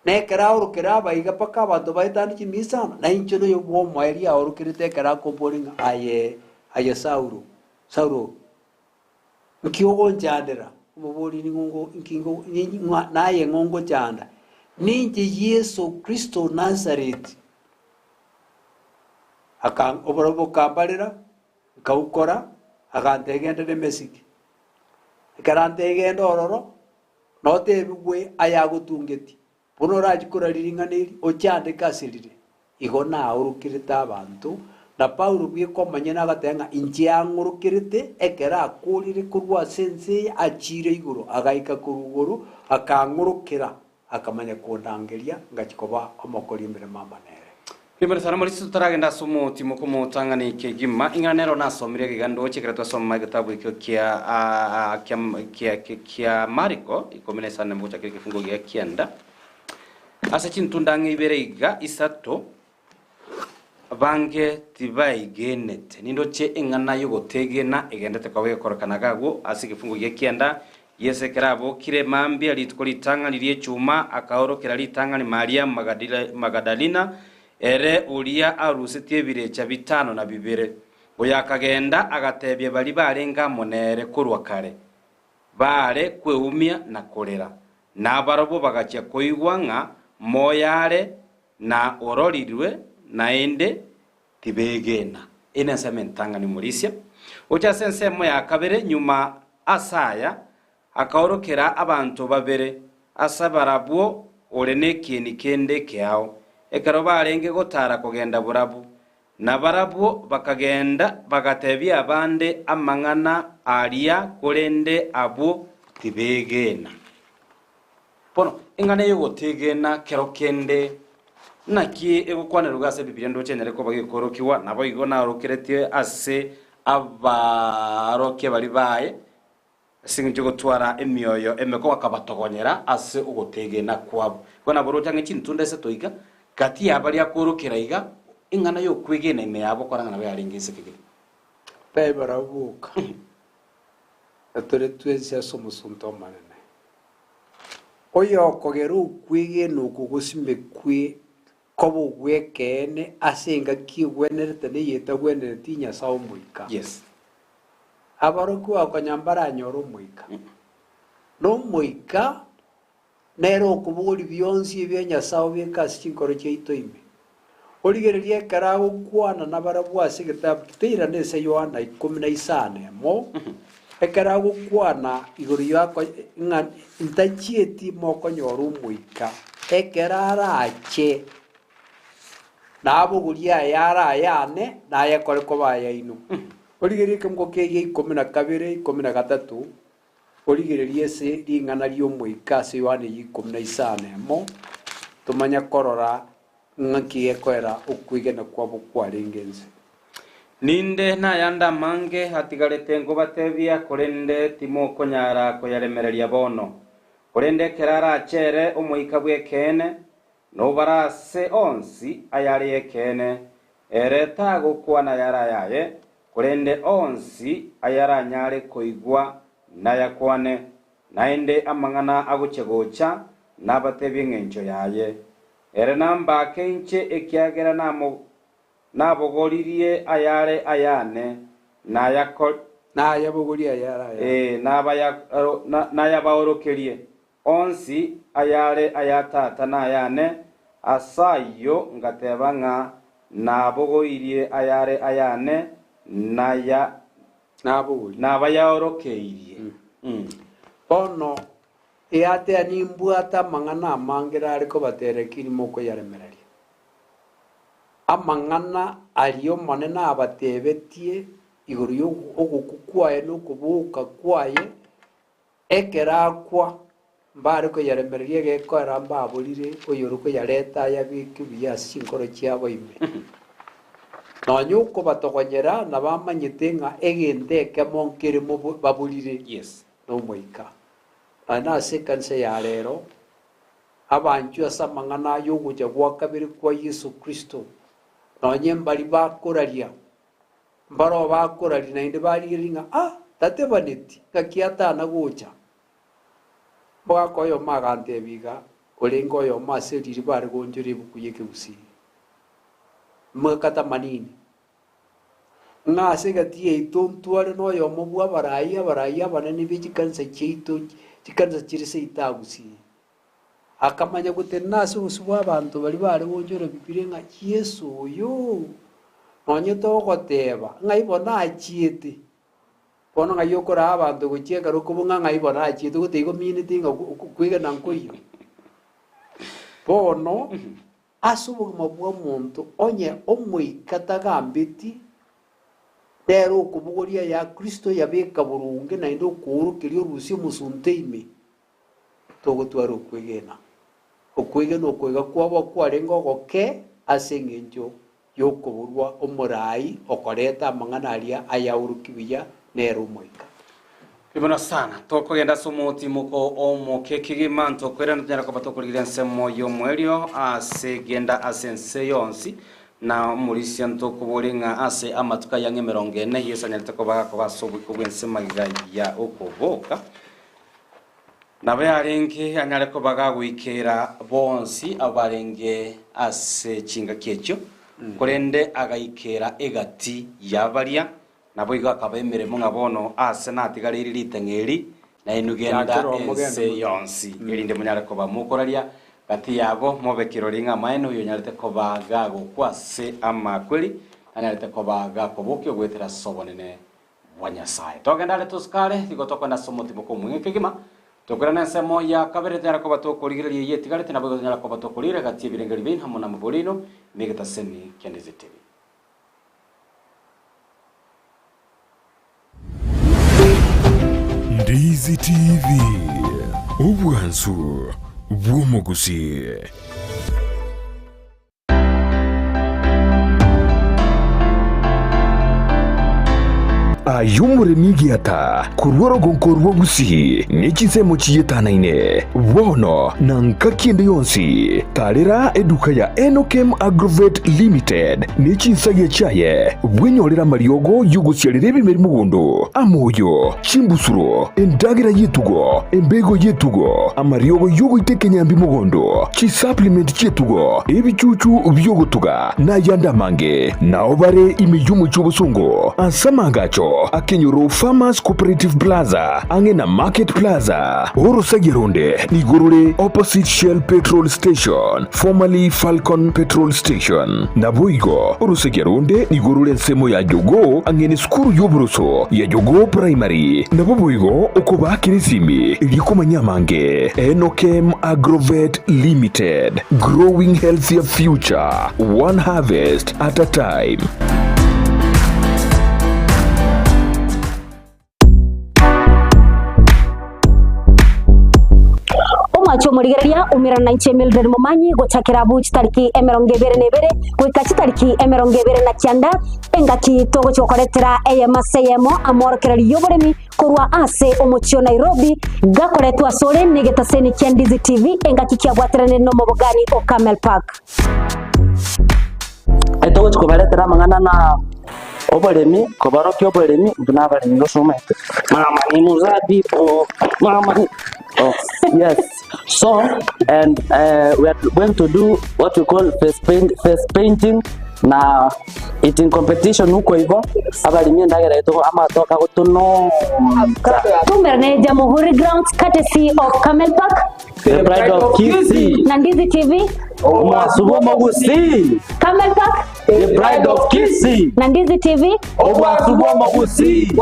Na ekero aorokera abaiga mpaka abanto baetane chimia isano, na inche noyo bw'omoerio aorokerete ekero akomboria ng'a aye, aye Saulo, Saulo, Nki ogonchandera? Omoborie ning'o ngo nki ngo ng'a naye ng'o ngochanda? Ninche Yeso Kristo o Nazareti. Aka oborobwo bokambarera, nkaukora, agantebia genda Damesiki. Ekero antebia genda ororo, notebigwe ayagotungetie. Buna orachie koraria ring'ana eri, ochandeke ase rire. Igo naorokerete abanto, na Paulo bweka omonyene agateba ng'a inche ang'orokerete ekero akoorire korwa ase ense eye achiire igoro, agaika korwa igoro, akang'orokera, akamanya kondangeria, ngachia koba omokori emeremo amo nere. Rimwe sana morisi totaragenda ase omotimo komotang'ani kegima, ing'ana nero nasomire egega ndoche ekero twasoma egetabu ekio kia kia kia kia Mariko ikomi na isano gochakera ekefungo gia kianda. Ase chintunda ang'e ibere iga isato bange tibaigenete. Nindoche eng'ana y'ogotegena egendete koba egekorekana agwo ase egefungo gia kianda. Yeso ekero abokire mambia rituko ritang'ani ri'echuma, akaorokera ritang'ani Mariamu Magadalina, ere oria arusetie ebirecha bitano na bibere. Oyo akagenda agatebia baria barenge amo nere korwa kare, baare kweumia na korera. Nabarabwo bagachia koigwa ng'a moyo are, na ororirwe naende, Tibegena. Eye nensemo entang'ani omorisia. Gocha ase ensemo ya kabere nyuma ase aya, akaorokera abanto babere, ase barabwo ore nekieni kende ekeao, ekero barenge gotara kogenda borabu. Na barabwo bakagenda bagatebia abande amang'ana aria, korende abwo tibegena. Bono, eng'ana y'ogotegena kero kende naki egokwanerwa ase Ebibilia ndoche enyare koba gekorokigwa, naboigo naorokeretie ase abarokia baria baye, ase engencho y'ogotwara emioyo emeko bakabatogonyera ase ogotegena kwabo. Igo naboroche ang'e chintunda isato iga, gati ya baria akoorokera iga, eng'ana y'okwegena ime yabo kora ng'a nabo yarenge inse kegima. Bae barabwo boka, na tore twensi ase omosunte omonene. Oyokogera okwegena okwo gosimekwe Koba ogw'ekeene ase engaki egwenerete na eyetagwenereti Nyasae Omoika. Yes. Aborokigwa konya mbaranyore Omoika. Na Omoika nere okobogoria bionsi ebia Nyasae obeka ase chinkoro chiaito ime. Origererie ekero agokwana nabarabwo ase egetabu kiteirane ase Yohana ikomi na isano emo, ekero agokwana igoro yako ng'a ntachieti mokonyora Omoika, ekero arache, nabogorie ayare ayane, nayekore koba ayaino. Origererie ekemungo keria ikomi na kabere, ikomi na gatato, Origererie ase ring'ana ri'Omoika ase Yohana eyio ikomi na isano emo, tomanye korora ng'aki gekoera okwegena kwabo kwarenge ense. Ninde nayande amange atigarete nkobatebia, korende timokonyara koyaremereria bono. Korende ekero arache ere Omoika bw'ekeene, nobare ase onsi ayare y'ekeene, ere tagokwana ayare ayaye, Korende onsi ayaranyare koigwa nayakwane, naende amang'ana agochia-gocha nabatebie engencho yaye. Ere nambaake inche, ekiagera nabogoririe ayare ayane, Nayabogorie ayare ayane. Ee, nayabaorokerie. Onsi ayare aya Tata nayane, ase ayio ngateba ng'a nabogoirie ayare ayane, naya Nabogorie. nabayaorokeirie. Bono eatea nimbwate amang'ana amange nare kobateera lakini mokoyaremereria. Amang'ana aria Omonene abatebetie igoro y'ogokwa kwaye na okoboka kwaye, Ekero akwa, mbare koyaremereria egekoera mbaborire oyore koyareta ayabeke buya ase chinkoro chiabo ime. Nonya okobatogonyera nabamanyete ng'a egento ekemo nkere baborire, nomoika. Nonya nase ekanisa ya rero, abanchwe ase amang'ana ay'ogocha gwa kabere kwa Yeso Kristo, nonya mbari bakoraria Mbaroo bakoraria naende barigereria ng'a, Ah, tatebaneti, ng'aki atana gocha? Omogaka oyomo agantebia iga, orenge oyomo ase riria bare goonchora ebuku y'ekegusii, Mwekata manini, ng'a ase egati yaito ntware noyomo bw'abarai abarai abanene be chikanisa chiaito, chikanisa chire seito agusii. Akamanya gotenena ase obosio bw'abanto baria bare goonchora Bibilia ng'a Yeso oyo, nonye togoteba ng'ai bono achiete, bono ng'ai okoraa abanto gochia ekero okobua ng'a ng'ai bono achiete gotaiyo gomineti ng'a kwegena nkoiyo. Bono, ase obogima bw'omonto onye omoika tagambeti, nere okobogoria ya Kristo yabeka boronge naende okoorokeria orusia omosunte ime. Togotwara okwegena. Okwegena oko iga kwabo kwarenge ogoke ase engencho y'okoborwa omoraai okoreta amang'ana aria ayaorokia buya nere Omoika. Ribono sana, tokogenda ase omotimoko omoke kegima, ntokoirana tonyare koba tokorigereria ensemo y'omoerio ase genda ase ense yonsi, na omorisia ntokoborie ng'a ase amatuko ayang'e emerongo ene Yeso anyarete koba gakoba ase oboiko bw'ense magega ya okoboka. Nabo yarenge anyare koba gagoikera bonsi abwo barenge ase chingaki echio, korende agaikera egati ya baria, naboigo akaba emeremo ng'a bono aase natigareire ritang'a eri, nainwe genda Chakera omogende ense mono. yonsi, erinde monyare koba mokoraria gati yabo, mobe kirori ng'a amaene oyonyarete koba gagokwa ase amakweri, nanyarete koba gakobokia goetera ase obonene bwa Nyasae. Togende are tosuke are, nigo tokogenda ase omotimoko omong'e kegima, tokoirana ensemo ya kabere tonyare koba tokorigereria eyio etigarete, naboigo tonyare koba tokoriira egati y'ebirengererio biaino amo namabori aino, na egetaseni kiane getibi. Ndizi TV, obwansu bw'omogusii. Aye omoremi egiata korwa orogonko rwa Gusii ne chinsemo chietanaine, bono na ngaki ende yonsi, tarera eduka ya Enokem Agrovet Limited ne chinsagia chiaye, bwenyorere amariogo y'ogosiarera ebimeri mogondo, amoyo, chimbusuro, endagera y'etugo, embego y'etugo, amariogo y'ogoita ekenyambi mogondo, chisupplement chi'etugo, ebichuchu bi'ogotuga, na ayande amange. Nao bare ime y'omochie obosongo ase amaagacho akenyoro Farmers Cooperative Plaza ang'e na Market Plaza. Orosagia ronde nigo rore opposite Shell Petrol Station, formerly Falcon Petrol Station. Naboigo orosagia ronde nigo rore ensemo ya Jogoo ang'e nesukuru y'oboroso ya Jogoo Primary. Nabo boigo okobaakera esimi erio komanya amange. Enokem Agrovet Limited, growing healthier future. One harvest at a time. Omwache omorigereria umerana na inche Mildred Momanyi gochakera abwo chitariki 21 goika chitariki 29 engaki togochia gokoretera eyemo ase eyemo amorokererio y'oboremi korwa ase omochie o Nairobi gakoretwa asore negetaseni kia Ndizi TV engaki kiabwateranire nomobogani o Camel Park. Togochia kobaretera amang'ana na oboremi, kobarokia oboremi buna abaremi gosomete. Mama ni muzabibu, mama ni oh, yes. So and we are going to do what we call face paint, face painting na eating competition huko hivyo abaremi endagera yaito amatoke agotononsa. Tumerane Jamhuri Grounds courtesy of Camel Park. The Pride of Kisii. Na Ndizi TV. Omwasu bw'omogusii. Camel Park. The Pride of Kisii. Na Ndizi TV. Omwasu bw'omogusii.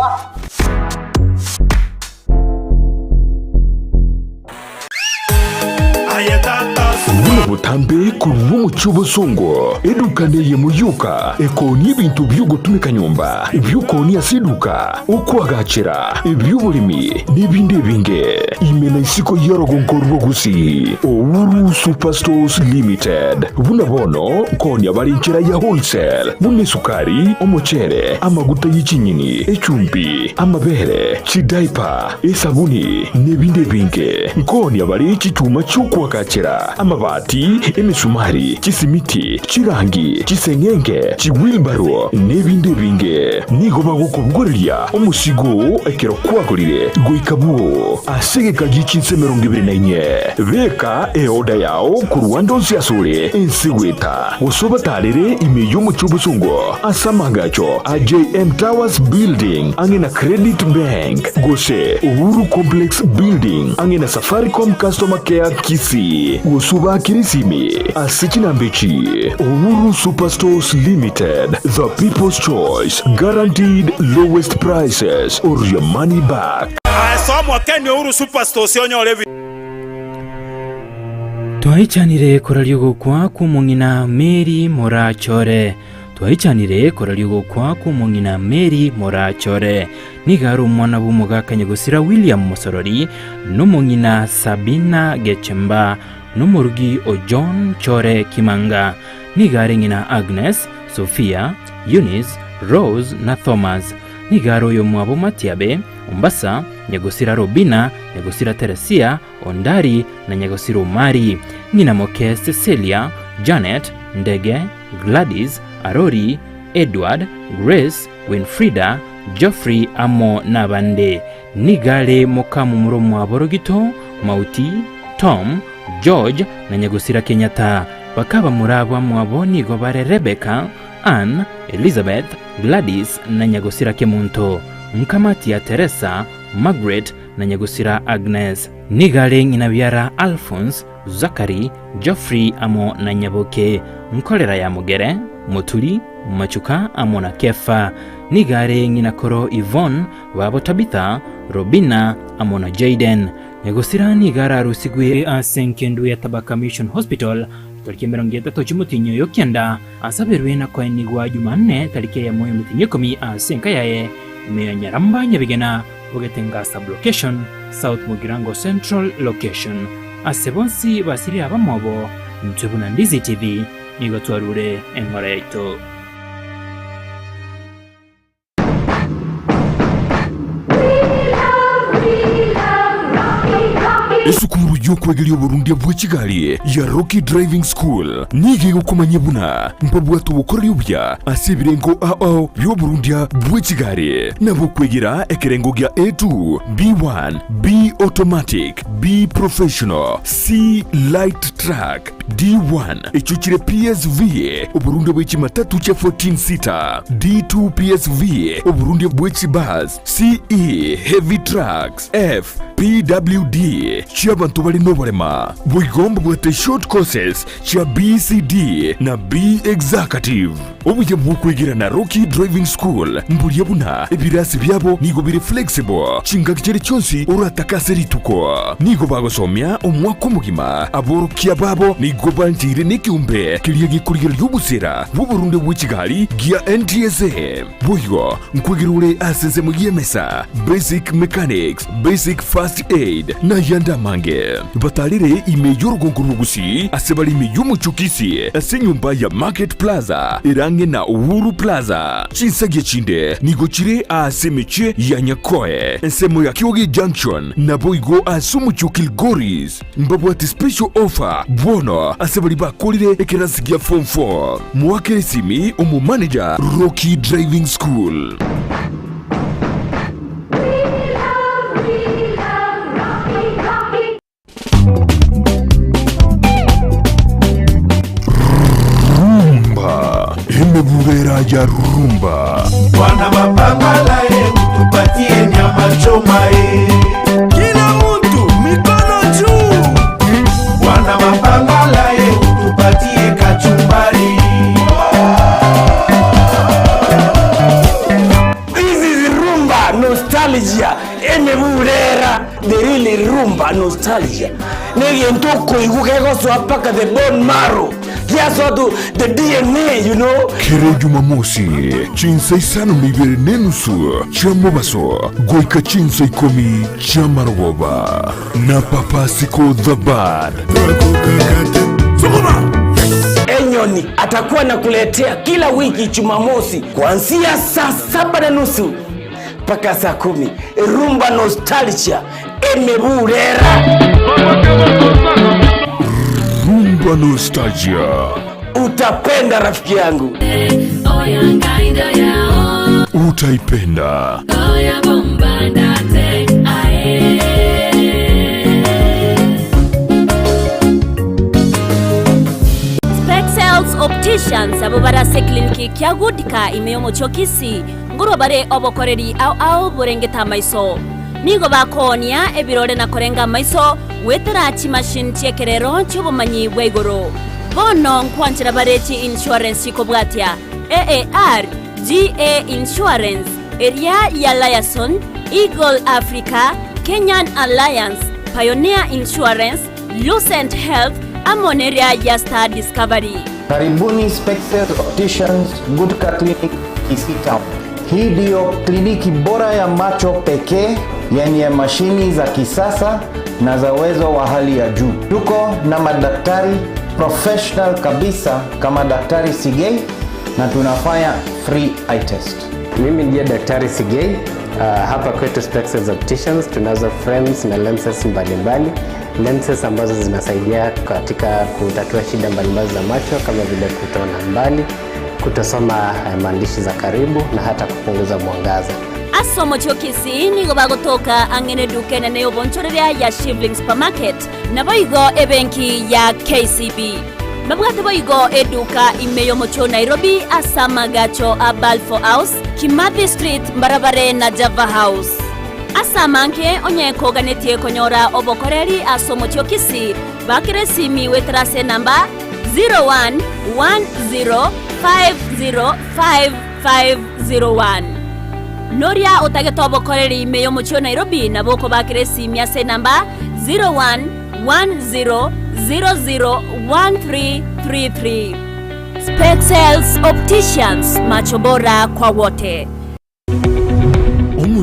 Buna botambe korwa omochie obosongo, eduka neyemo yoka ekoonia ebinto bi'ogotumeka nyomba, ebi'okoonia ase eduka, okoagachera, ebi'oboremi, na ebinde ebinge. Ime na isiko y'orogongo rwa Gusii, Uhuru Superstores Limited. Buna bono nkoonia bare enchera ya wholesale, buna esukari, omochere, amaguta ye chinyeni, echumbi, amabere, chidaipa, esabuni, na ebinde ebinge. Nkoonia bare chichuma chi'okoagachera, amabati, emesumari, chisimiti, chirangi, chiseng'enge, chiwilbaro, na ebinde ebinge. Nigo bagokobogoreria omosigo oo ekero kwagorire goika bwoo ase egeka gie chinsa 24. Beka eoda yao korwa ande onsi asore ense goeta, gose obatarere ime y'omochie obosongo ase amaagacho a JM Towers Building ang'e na Credit Bank, gose Uhuru Complex Building ang'e na Safaricom Customer Care Kisii, gose obaakere esimi ase chinamba echi, Uhuru Superstores Limited, the people's choice, guaranteed lowest prices or your money back. Twaichanire koraria ogokwa kw'omong'ina Mary Morachore. Twaichanire koraria ogokwa kw'omong'ina Mary Morachore. Nigo are omwana bw'omogaka nyagosira William Mosorori, na omong'ina Sabina Gechemba, na omorugi o John Chore Kimanga. Nigo are ng'ina Agnes, Sophia, Eunice, Rose na Thomas. Nigo are oyomwabo Matiabe, Ombasa, nyagosira Robina, nyagosira Teresia, Ondari, na nyagosira Omari. Ng'ina moke Cecilia, Janet, Ndege, Gladys, Arori, Edward, Grace, Winfrida, Geoffrey amo nabande. Nigo are mokamomura omwabo Rogito, Mauti, Tom, George, na nyagosira Kenyatta. Bakabamura abamwabo nigo bare Rebecca, Ann, Elizabeth, Gladys, na nyagosira Kemunto. Nkamati ya Teresa, Margaret, na nyagosira Agnes. Nigo are ng'ina biara Alphonse, Zachary, Geoffrey amo na Nyaboke. Nkorera ya Mogere, Moturi, Machuka amo na Kefa. Nigo are ng'ina koro Yvonne, babo Tabitha, Robina amo na Jayden. Nyagosira nigo ararusigwe ase engendu ya Tabaka Mission Hospital tariki 30 chi'omotienyi oyo kianda, asaberwe na koenigwa Jumanne tariki eyemo y'omotienyi ikomi ase enka yaye ime ya Nyaramba Nyabigena, Bogetenga Sub-location, South Mugirango Central Location. Ase bonsi basirire abamwabo, intwe buna Ndizi TV nigo twarure eng'ora yaito. Esukuru y'okwegeria oborundia bwe chigari ya Rocky Driving School nigo egokomanyia buna mbabwate obokoreri obuya ase ebirengo ao ao bi'oborundia bwe chigari, nabo okwegera ekerengo gia A2, B1, B Automatic, B Professional, C Light Truck, D1, echio chire PSV, oborundia bwe chimatatu chia 14 seater, D2 PSV, oborundia bwe chibus, CE, Heavy Trucks, F, PWD, chi'abanto bare noborema. Boigo mbabwate short courses chia BCD na B Executive. Obuya bw'okwegera na Rocky Driving School mboria buna ebirasi biabo nigo bire flexible chingaki chiria chionsi oratake ase rituko. Nigo bagosomia omwaka omogima. Aborokia babo nigo bancheire nekeombe keria gekorigereria obosera bw'oborunde bwe chigari gia NTSA. Boigo nkwegera ore ase ensemo y'emesa, basic mechanics, basic first aid, na ayande amange. Batarere ime y'orogongo rw'Ogusii ase bare ime y'omochie o Kisii ase enyomba ya Market Plaza ere ang'e na Uhuru Plaza. Chinsagia chinde nigo chire aase emechie ya Nyakoe, ensemo ya Kioge Junction, naboigo ase omochie o Kilgoris. Mbabwate special offer bono ase baria bakorire ekerasi gia form 4. Moakere esimi omomanager Rocky Driving School. Rumba emebubera ya rumba. Bwana mapambala ye utupatie nyama choma ye. Kila mtu mikono juu. Bwana mapambala ye utupatie kachumbari. This is rumba nostalgia. Emebubera the real rumba nostalgia. Negento okoigwa kegosoa mpaka the bone marrow. Giasoa to the DNA, you know. Kere Jumamosi chinsa isano na ibere na enusu chia mobaso goika chinsa ikomi chia marogoba na Papa Siko the Bad. Enyoni atakuwa anakuletea kila wiki Jumamosi kuanzia saa 7:30 mpaka saa 10. Rumba Nostalgia emeburera. Rumba Nostalgia. Utapenda rafiki yangu. Utaipenda. Spexels Opticians abo bare ase ekliniki kia Goodka ime y'omochie o Kisii, ngorwa bare obokoreri ao ao borengete amaiso. Nigo bakoonia ebirore na korenga amaiso goetera chimachine chi'ekerero chi'obomanyi bwa igoro. Bono nkwanchera bare chi insurance chikobwatia AAR, GA Insurance, eria ya Liaison, Eagle Africa, Kenyan Alliance, Pioneer Insurance, Lucent Health, amo neria ya Star Discovery. Karibuni Spexel Opticians Gutka Clinic Kisii Town. Hii ndiyo kliniki bora ya macho pekee yenye mashini za kisasa na za uwezo wa hali ya juu. Tuko na madaktari professional kabisa kama Daktari Sigei na tunafanya free eye test. Mimi ndiye Daktari Sigei. Hapa kwetu Spexels Opticians tunazo frames na lenses mbalimbali, lenses ambazo zinasaidia katika kutatua shida mbalimbali za macho kama vile kutoona mbali, kutosoma maandishi za karibu na hata kupunguza mwangaza. Ase omochie o Kisii nigo bagotoka ang'e neduka enene y'obonchoreria ya Shivling Supermarket, naboigo ebenki ya KCB. Babwate boigo eduka ime y'omochie o Nairobi ase amagacho a Balfour House, Kimathi Street mbarabare na Java House. Ase amange onye koganetie konyora obokoreri ase omochie o Kisii, bakera esimi goetera ase enamba 0110505501. Noria otagete obokoreri ime y'omochie o Nairobi nabo okobakera esimi ase enamba 0110001333. Spexels Opticians, macho bora kwa wote.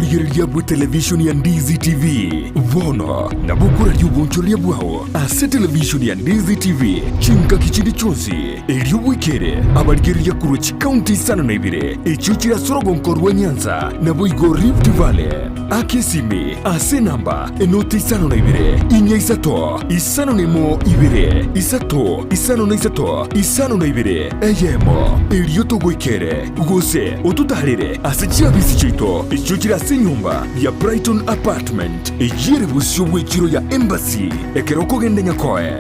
omorigereria bwe televishoni ya Ndizi TV, bono nabo okoraria obonchoreria bwao ase televishoni ya Ndizi TV chingaki chinde chionsi, erio bwekere abarigereria korwa chikaunti isano na ibere echio chire ase orogonko rwa Nyanza naboigo Rift Valley. Aka esimi ase enamba enoti isano na ibere, inya isato, isano na emo ibere, isato, isano na isato, isano na ibere, eyemo, erio togoikere, gose ototaarere ase chiabisi chiaito echio chire ase enyomba ya Brighton Apartment, eyio ere bosio bw'echiro ya Embassy, ekero okogenda Nyakoe.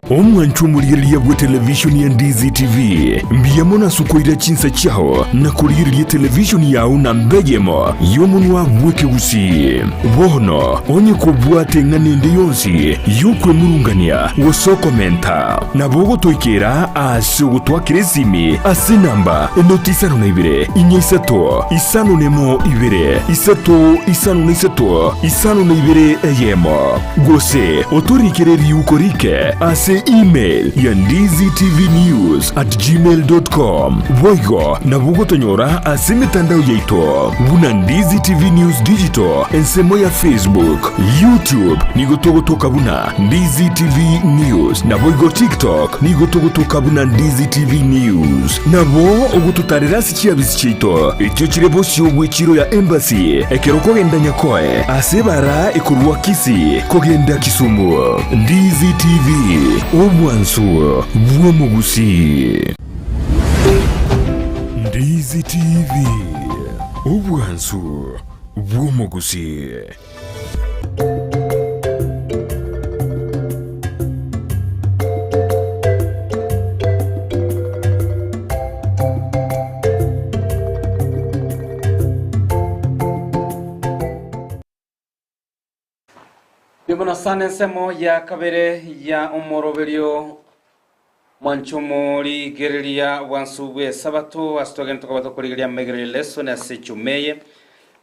Omwancho omorigereria bwe televishoni ya Ndizi TV, mbuya mono ase okoira chinsa chiao na korigereria televishoni yao namba eyemo y'omonwa bw'ekegusii. Bono onye kobwate eng'ana ende yonsi y'okwemurungania gose okomenta, nabo ogotoikera ase ogotwakera esimi ase enamba enoti isano na ibere, inya isato, isano na emo ibere, isato, isano na isato, isano na ibere eyemo. Gose otorikere riuko rike ase email ya ndizitvnews@gmail.com. Boigo nabo ogotonyora ase emetandao yaito buna Ndizi TV News Digital ensemo ya Facebook, YouTube nigo togotoka buna Ndizi TV News naboigo TikTok nigo togotoka buna Ndizi TV News. Nabo ogototarera ase chiabisi chiaito echio chire bosio bw'echiro ya Embassy ekero okogenda Nyakoe ase ebara ekorwa Kisii kogenda Kisumu. Ndizi TV, obwansu bw'omogusii. Ndizi TV, obwansu bw'omogusii. Mbuya sana ensemo ya kabere ya omoroberio mwanchumo rigereria bwansu bw'esabato ase togende tokoba tokorigereria amaigererio lesson ase echuma eye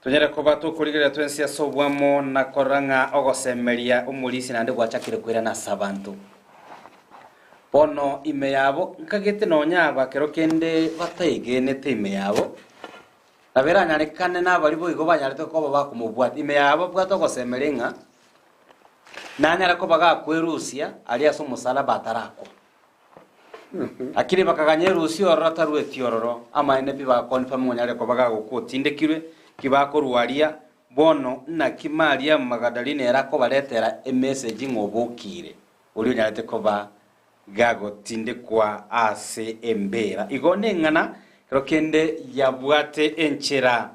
tonyare koba tokorigereria twensi ase obwamo na korora ng'a ogosemeria omorisia naende gwachakire koirana ase abanto. Bono ime yabo nkagete nonya aba kero kende bataegenete ime yabo, Nabo eranyarekane nabaria boigo banyarete koba bakomobwatia. Ime yabo babwate ogosemeria ng'a nanyare koba gakwerusia aria ase omosalaba atarakwa. Lakini bakaganya erusia ororo atarueti ororo, amaene pi bagaconfirm ng'a onyare koba gagokwa otindekirwe, ki bakorwa aria, bono naki Mariamu Magadalene ere akobaretera emessage ng'a obokire, oria onyarete koba Gagotindekwa ase embeera. Igo neng'ana ekero kende yabwate enchera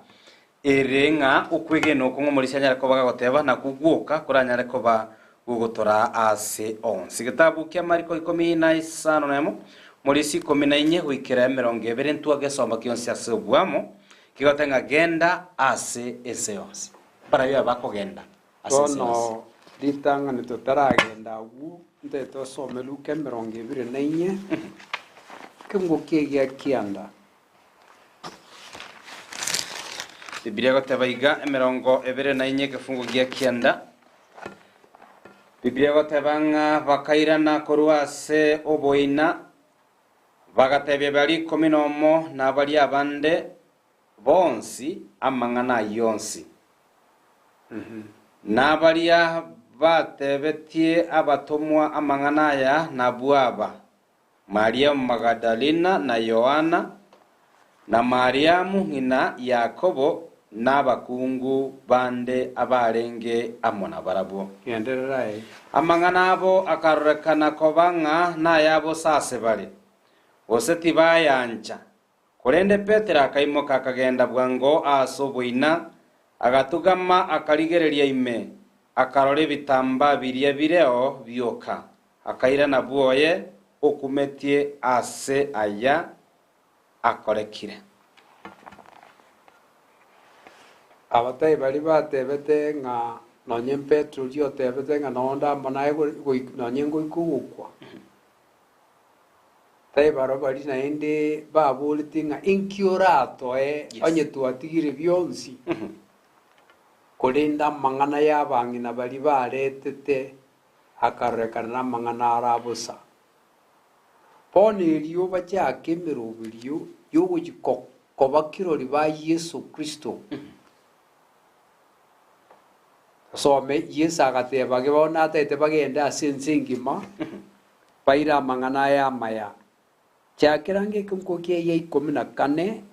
ere ng'a okwegena okwo ng'omorisia anyare koba gagoteba nakwo gwoka koranyare koba gogotoraa ase onsi. Getabu kia Mariko ikomi na isano na emo, morisia ikomi na inye goikera emerongo ebere ntwa gesomba gionsi ase obuamo, kegoteba ng'a genda ase ense yonsi. Mbarabio abakogenda ase ense yonsi. Bono ritang'ani totaragenda agwo, ntaete osome Luka emerongo ebere na inye, ekeungo ki'egia kianda. Bibilia egoteba iga, emerongo ebere na inye ekefungo gia kianda. Bibilia egoteba ng'a bakairana korwa ase oboina, bagatebia baria ikomi nomo na baria abande bonsi amang'ana ayio onsi. Nabaria batebetie abatomwa amang'ana aya nabwo aba, Mariamu Magadalena na Yohana, na Mariamu ng'ina Yakobo, na abakungu bande abarenge amo nabarabwo. Genderera aye. Amang'ana abo akarorekana koba ng'a naya bosa ase bare, gose tibayancha. Korende Petero akaimoka akagenda bwango aase oboina, agatugama akarigereria ime, akarora ebitambaa biria bireo bioka, akairana bwoye okumetie ase aya akorekire. Abatai baria batebete ng'a nonye Petero oria otebete ng'a nonde amo naye nonye ngoika ogokwa. Tai barabwo baria naende baboretie ng'a inki oratoe onye twatigire bionsi? Korende amang'ana y'abang'ina baria baretete akarorekana namang'ana ara bosa. Bono erio bachake emeroberio y'ogochia. Koba kirori ba Yeso Kristo. Tosome, Yeso agateba, Bono natagete bagende ase ense engima, baire amang'ana aya amaya. Chakera ngekeunko kiaye ikomi na kane,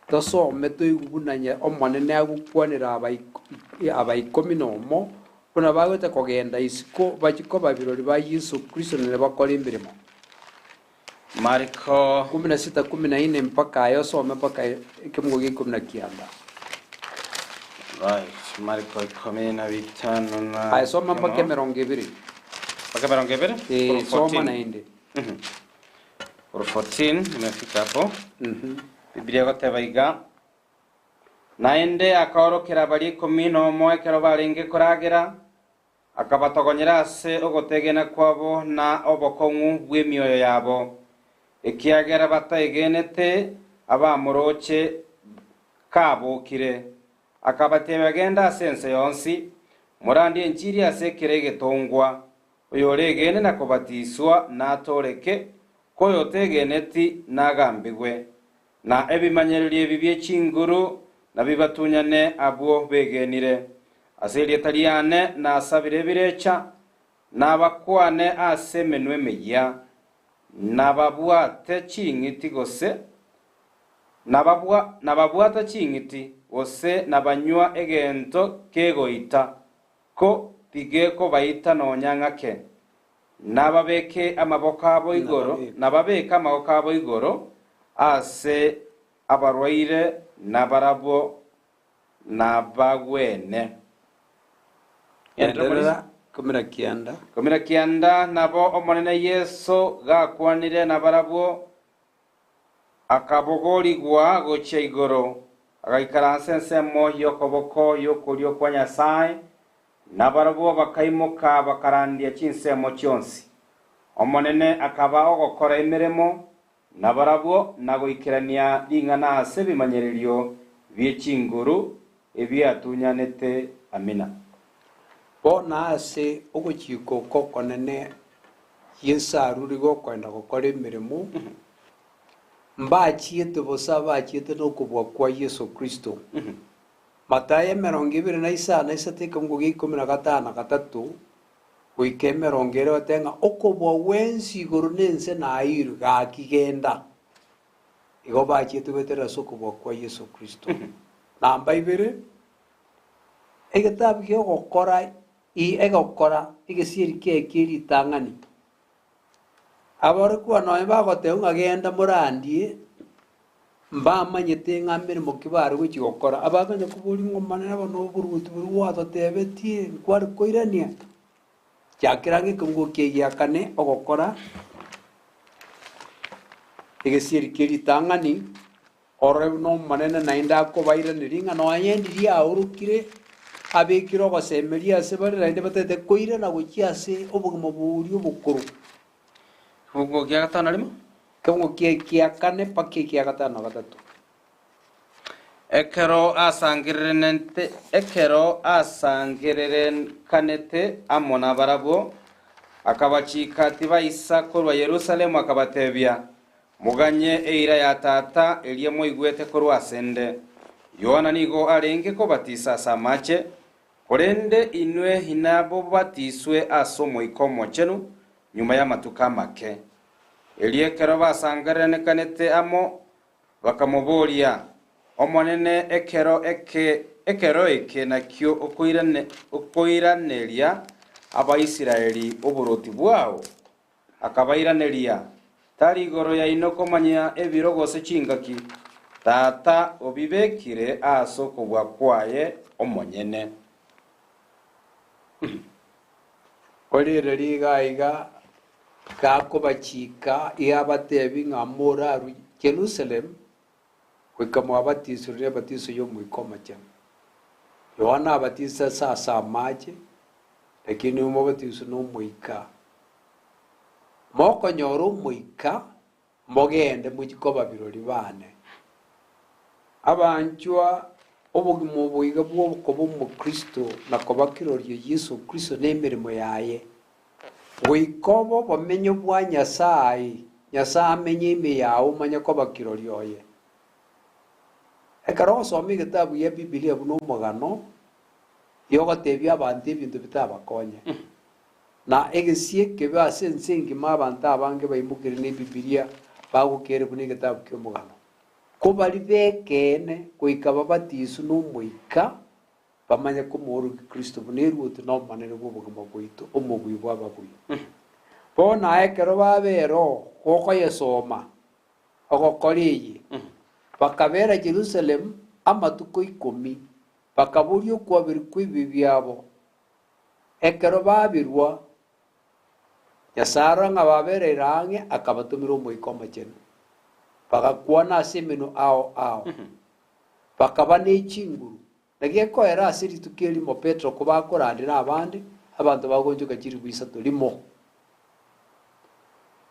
tosome toigwe buna Omonene agokwanera aba ikomi nomo, buna bagocha kogenda isiko bachie koba birori ba Yeso Kristo naende bakore emeremo. Mariko. Kumi na sita kumi na ine mpaka aye osome mpaka ekemungo gia ikomi na kianda. Right, Mariko 15 na Aye soma mpaka 20. Mpaka 20? Eh, Kuru soma 14. naende. Kuru 14 nimefika hapo. Biblia goteba iga naende akaorokera baria ikomi nomo ekero barenge koragera Akabatogonyera ase ogotegena kwabo na obokong'u bw'emioyo yabo, ekiagera bataegenete abamoroche kabokire. Akabatebia, Genda ase ense yonsi, morandie enchiri ase kera egetongwa. Oyoregene na kobatiswa natooreke, ko oyotegeneti nagambigwe. Na ebimanyererio ebi bie chinguru nabibatunyane abwo begenire. Ase erieta riane nasabire ebirecha, nabakwane ase emenwa emeyia, nababwate ching'iti gose nababwata ching'iti, gose nabanywa egento kegoita, ko tigekobaita nonya ng'ake. Nababeke amaboko abo igoro, nababeke amaboko abo igoro ase abarwaire, na barabwo nabagwene. Genderera, 19. 19, Nabo Omonene Yeso gakwanire nabarabwo, Akabogorigwa gochia igoro, agaikaransa ensemo y'okoboko y'okorio kwa Nyasae, na barabwo bakaimoka bakarandia chinsemo chionsi. Omonene akaba ogokora emeremo nabarabwo na goikerania ring'ana ase ebimanyererio bie chinguru ebiatunyanete. Amina. Bono ase ogochika oko okonene Yeso arure gokoenda gokora emeremo, mbachiete bosa abachiete nokobua kwa Yeso Kristo. Matayo 25 ekeungo gia 15 goika 20 goteba ng'a okobua gwensi igoro na ense naeirwe, gaki genda. Igo bachiete goetera ase okobua kwa Yeso Kristo. Namba ibere, egetabu gi'ogokora I egokora egesieri kiaye kie ritang'ani. Aborokigwa nonya bagoteba ng'a genda morandie, mbamanyete ng'a meremo ki bare gochia gokora. Abakanya koboria ng'a Omonene bono oboruoti boria gwatotebetie nkware koirania? Chakera ng'a ekeungo kiaye gia kane ogokora egesieri kie ritang'ani. Orore buna Omonene naende akobairaneria ng'a nonya endiria aorokire, abekire ogosemeria ase bare naende batagete koirana gochia ase obogima boria obokoro. Ekeungo gia gatano na rimo. Ekeungo kia kia kane mpaka ekia gatano na gatato. Ekero asangererenete ekero asangererekanete amo nabarabwo, akabachika tibaisa korwa Yerusalemu, akabatebia, Moganye eira ya Tata eria mwaigwete korwa asende. Yohana nigo arenge kobatisa ase amache, korende inwe inabobatiswe ase Omoika Omochenu nyuma y'amatuko amake. Erio ekero basangererekanete amo, bakamoboria, Omonene, ekero eke ekero eke nakio okoiraneria Abaisraeli oboroti bwao? Akabairaneria, Tari igoro yaino komanya ebiro gose chingaki, Tata obibekire ase okobua kwaye omonyene. Korende riga iga gakobachika, iga abatebi ng'a morarue Jerusalemu goika mwabatisirwe nebatiso y'Omoika Omochenu. Yohana abatisete ase amache, lakini inwe mobatiswe n'Omoika. Mokonyora Omoika, mogende mochie koba birori baane. Abanchwa, obogima obo iga bw'okoba Omokristo na koba kirorio Yeso Kristo na emeremo yaye, goika obe obomenyo bwa Nyasae, Nyasae amenye ime yao omanye koba kirorio oye. Ekero ogosoma egetabu gia Bibilia buna omogano, yogotebia abanto ebinto bitabakonye. Na egesie ekebe ase ense engima abanto abange baimokire ne Ebibilia bagokere buna egetabu ki'omogano. Ko baria b'ekeene goika babatiswe n'Omoika bamanye komoorokia Kristo buna Eruoti na Omonene bw'obogima bwaito, Omobui bw'ababui. Bono aye ekero babera oo gokoyesoma, ogokora eye, bakabera Yerusalemu amatuko ikomi, bakaboria okwaberwa kw'ebibe biabo. Ekero babirwa, Nyasae arora ng'a babereire ang'e, akabatomera Omoika Omochenu. Bagakwana ase emenwa ao ao, bakaba ne chinguru. Na gekoera ase rituko erimo Petero kobakorandera abande, abanto bagonchoka chilifu isato rimo.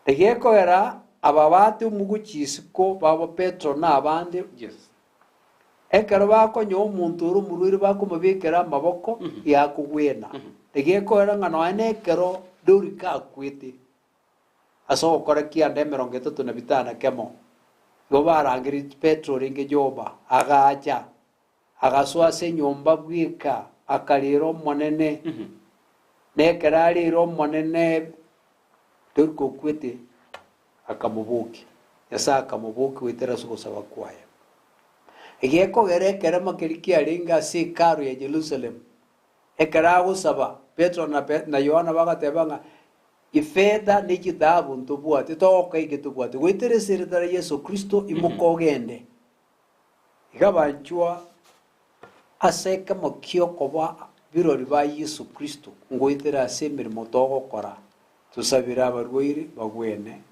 Na gekoera aba bate omogochi isiko babo Petero na abande, Ekero bakonyoa omonto ore omorwaire bakomobekera amaboko, yakogwena. Egekoera ng'a nonya nekero Dorika akwete, ase ogokora kianda emerongo etato na bitano na kemo, igo barangeretie Petero orenge Yopa, agacha, agasoa ase enyomba bweka, akarera Omonene. Na ekero arere Omonene, Dorika okwete, akamobokia. Nyasae akamobokia goetera ase ogosaba kwaye. Egekogera ekerema keria kiarenge ase Hekalu ya Yerusalemu, ekero agosaba, Petero na na Yohana bagateba ng'a ifetha ne chithahabu ntobwati, togoka eke tobwate, goetera ase erieta ria Yeso Kristo imoka ogende. Iga banchwa ase ekemo ki'okoba birori ba Yeso Kristo ngoetera ase emeremo togokora, tosabere abarwaire bagwene,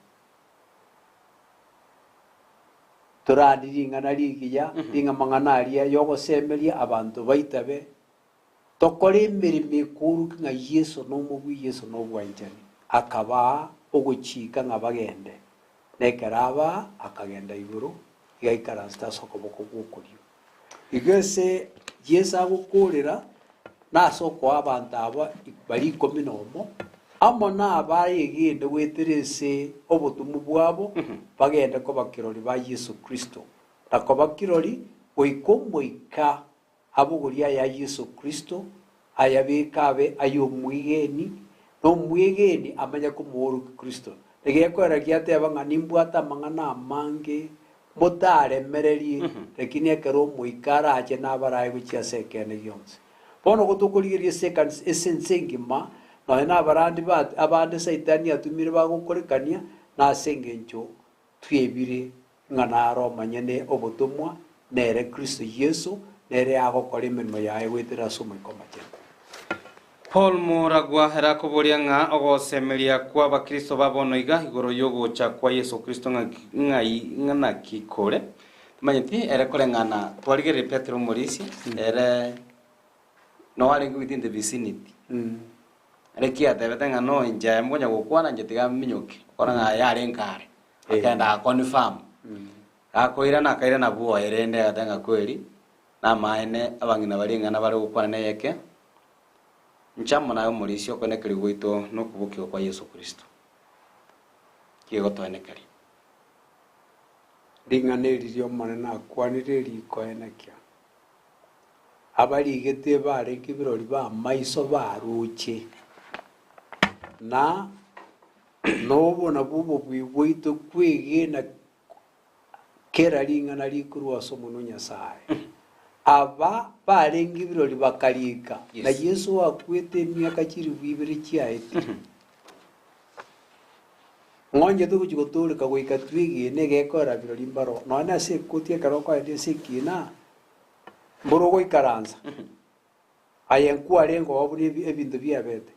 Torandie ring'ana rigiya, ring'amang'ana aria y'ogosemeria abanto baitabe, tokore emeremo ekoorokia ng'a Yeso nomobui, Yeso nobwanchani. Akabaa ogochika ng'a bagende, na ekero abaa, akagenda igoro, iga aikaransete ase okoboko gw'okorio. Igo ase Yeso agokoorera, nase okoa abanto aba baria ikomi nomo, amo nabaegene goetera ase obotomwa bwabo, bagende koba kirori ba Yeso Kristo, na koba kirori goika omoika abogorie aya Yeso Kristo, ayabeke abe ay'omwegeni, na omwegeni amanye komoorokia Kristo. Negekoera giateba ng'a nimbwate amang'ana amange motaremererie, lakini ekero Omoika arache nabarae gochia ase ekeene gionsi. Bono gotokorigereria ase ekanisa ase ense engima, nonya nabarandi ba abande Saitani atumire bagokorekania, nase engencho twebire ng'a naro omonyene obotomwa, nere Kristo Yeso, nere agokora emeremo yaye goetera ase Omoika Omochenu. Paul Moragwa ere akoboria ng'a ogosemeria kw'Abakristo ba bono iga igoro y'ogocha kwa Yeso Kristo ng'ai ng'a naki kore. Timanyeti ere koreng'ana twarigereire Petero omorisia ere noo arenge within the vicinity. Ere ki atebete ng'a no inche aye mokonya gokwana inche tiga minyoke okora ng'a aye arenge are. Akenda aconfirm. Gakoirana akairana bwoye rende agateba ng'a kweri namaene abang'ina baria ing'ana bare gokwana neyeke. Inche amo naye omorisia okoenekeria gwaito nokobokigwa kwa Yeso Kristo. Kigotoenekeria. Ring'ana eri ri'Omonene akwanire rikoenekia. Abarigete barenge birori b'amaiso baroche, na nobo nabwo obobui bwaito kwegena Kera ring'ana rikorwa ase omonwa o Nyasae. Aba barenge birori bakariika, na Yeso oakwete emiaka chilifu ibere chiaetire. Ng'onye togochia gotooreka goika twegene egekorera birori mbaro, nonya nase ekoti ekero okoenda ase ekina, mboro ogoikaransa. Aye nkwarenge oo buna ebinto biabete.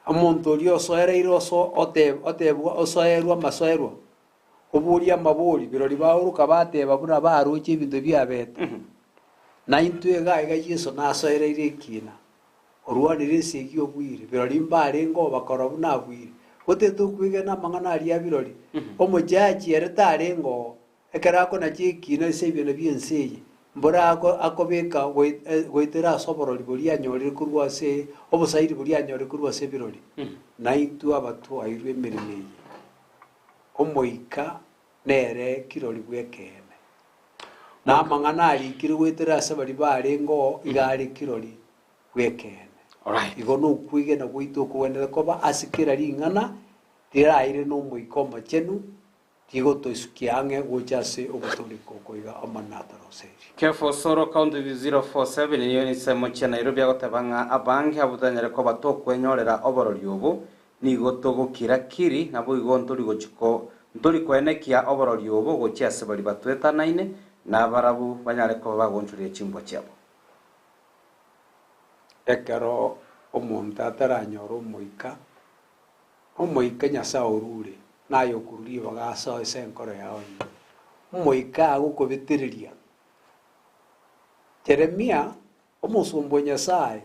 Omonto oria osoereire oso otebwa osoerwe amasoerwa, oborie amabori, birori baoroka bateba buna baroche ebinto biabete. Na intwe iga iga Yeso nasoereire ekina, orwanire esegi obwire, birori mbarenge oo bakarora buna abwire. Gotete okwegena amang'ana aria a birori, omojaji ere tarenge oo, Ekero akonacha ekiina ase ebiina bi'ense eye, mbora akobeka goetera ase oborori boria anyorire korwa ase obosairi boria anyorire korwa ase ebirori. Naintwe abatwairwe emeremo eye, Omoika nere kirori bw'ekeene. Na amang'ana arikire goetera ase baria barenge oo iga are kirori bw'ekeene. Igo nokwegena gwaito okogwenerete koba ase kera ring'ana riraire n'Omoika Omochenu, rigotoisukia ang'e gocha ase ogotooreka oko iga Omonene atoroseirie. Kefa Osoro, County 047, nigo ensemo chia Nairobi agoteba ng'a abange abwo totanyare koba tokwenyorera oborori obo, nigo togokira kiri, naboigo ntori gochi ko ntori koenekia oborori obo gochia ase baria batwetanaine, na barabwo banyare koba bagoonchoreria chimbwa chiabo. Ekero omonto ataranyora Omoika, Omoika Nyasae orure, naye okorwa ribaga asoe ase enkoro yao ime. Omoika agokobetereria. Jeremia, omosomba o Nyasae,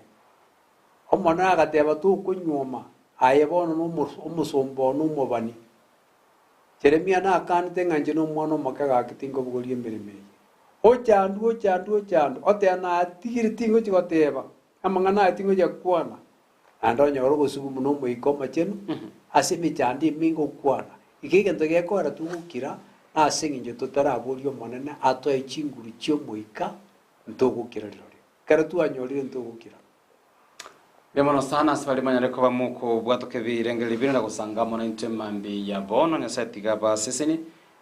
Omonene agateba, Tokonyuoma, aye bono nomosomba one omobani. Jeremia nakanete ng'a inche nomwana omoke gaki tinkobogoria emeremo eye. Ochandwe, ochandwe, ochandwe, oteba natigire tingochia goteba, amang'ana aya tingochia gokwana. Naende onyore ogosugumu na Omoika Omochenu ase emechando emenge okwana. Iga egento gekogera togokira nase eng'encho totaraboria Omonene atoe chinguru chi'Omoika ntogokira rirorio. Ekero twanyorire ntogokira. Mbuya mono sana ase baria manyare koba mokobwatoka ebirengererio bire na gosanga amo naintwe mambia ya bono. Nyasae tiga abasesenie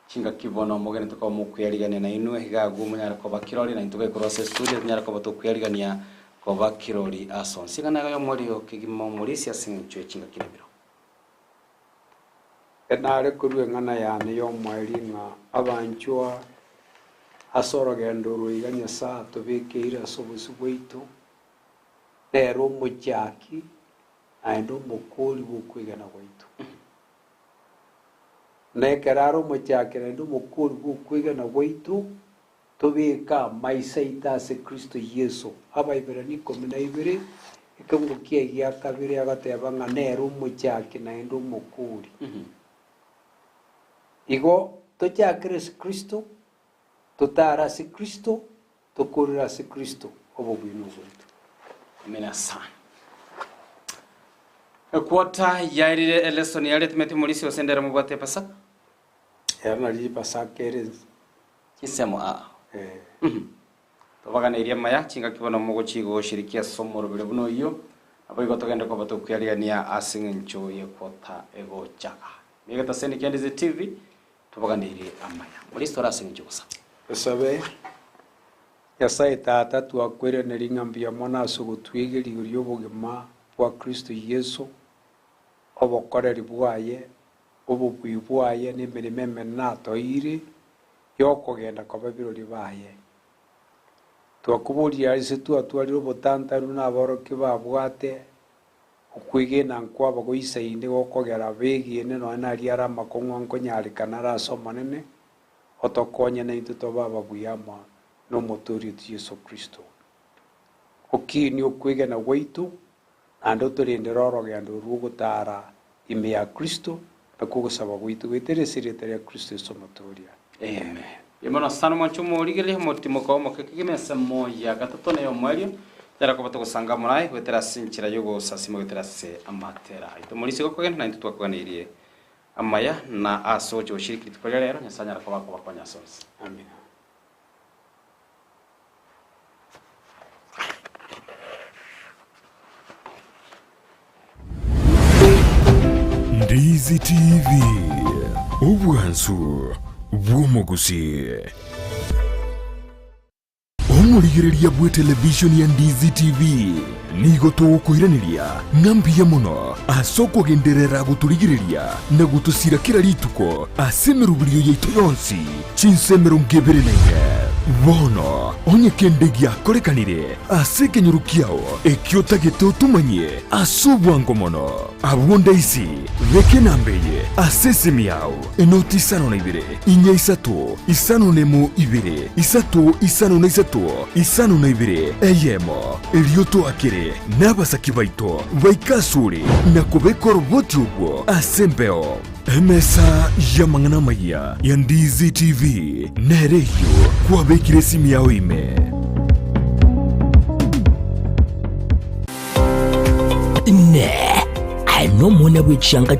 chingaki bono mogenete koba mokwearigania nainwe iga agwo monyare koba kirori naintwe gaikorwa ase estudio tonyare koba tokwearigania koba kirori ase onsi. Ing'ana iga y'omorio kegima omorisia ase eng'encho ye chingaki na ebiro. Nare korua eng'ana yane y'omoerio ng'a abanchwa ase orogendo oro iga Nyasae atobekeire ase obosio bwaito, nere omochaki naende omokori bw'okwegena gwaito. Na ekero are omochaki naende omokori bw'okwegena gwaito, tobeke amaiso aito ase Kristo Yeso. Abaibirania 12, ekeungo kiaye gia kabere agoteba ng'a nere omochaki naende omokori. Igo tochakere ase Kristo, totare ase Kristo, Tokorere ase Kristo obobuya bwaito. Amina sana. Equota yaerire elesson ya arithmetic morisi gose ndero mobwate epasaka? Ero nari epasaka ere Chinsemo aa. Eh. Tobaganeirie amaya chingaki bono mogochi goshirikia ase omorobere buna oyio, naboigo togende koba tokwiarigania ase eng'encho y'equota egochaka. Negetaseni kia Ndizi TV, Tobaganeirie amaya. Morisi tore ase eng'encho gosaba. Tosabe, Nyasae Tata, twakoiraneria ng'a mbuya mono ase ogotwega rigori ri'obogima bwa Kristo Yeso, obokoreri bwaye, obobui bwaye, na emeremo emenene atoire y'okogenda koba birori baye. Twakoboria ase twatwarire obotantaru na aborokia babwate Okwegena nkwaba goisaine gokogera abegene nonya naria are amakong'u ankonyarekana are ase Omonene, otokonye naintwe tobe ababuya amo n'Omotoori oito Yeso Kristo. Okinie okwegena gwaito, naende otorendere orogendo rw'ogotaara ime ya Kristo, nakwo ogosaba gwaito goetera ase erieta ria Kristo Yeso Omotooria. Amen. Mbuya mono sana omwanche omorigereria omotimoka omoke kegima ensemo ya gatato na ey'omoerio tonyare koba togosanga amo naye goetera ase enchera y'ogosasima goetera ase amatera aito. Omorisia gokogenda naintwe twakoganeirie amaya na ase ogocha goshiriki rituko ria rero Nyasae anyare koba akobakonya ase onsi. Amina. Ndizi TV, obwansu bw'omogusii. Omorigereria bw'etelevishoni ya Ndizi TV nigo togokoiraneria ng'a mbuya mono ase okogenderera gotorigereria na gotosira kera rituko ase emeroberio yaito yonsi chinsa 24. Bono onye kende giakorekanire ase ekenyoro kiao ekio otagete otomanyie ase obwango mono, abwo ndaisi beka enamba eye ase esimi yao, enoti isano na ibere, inya isato, isano nemo ibere, isato isano na isato, isano na ibere, eyemo. Erio toakere nabasaki baito baike asore na kobeka oroboti obwo ase embeo. Emesa y'amang'ana amayia ya Ndizi TV nere eyio kwabekire esimi yao ime. Inee! Aye nomwana bwe chianga.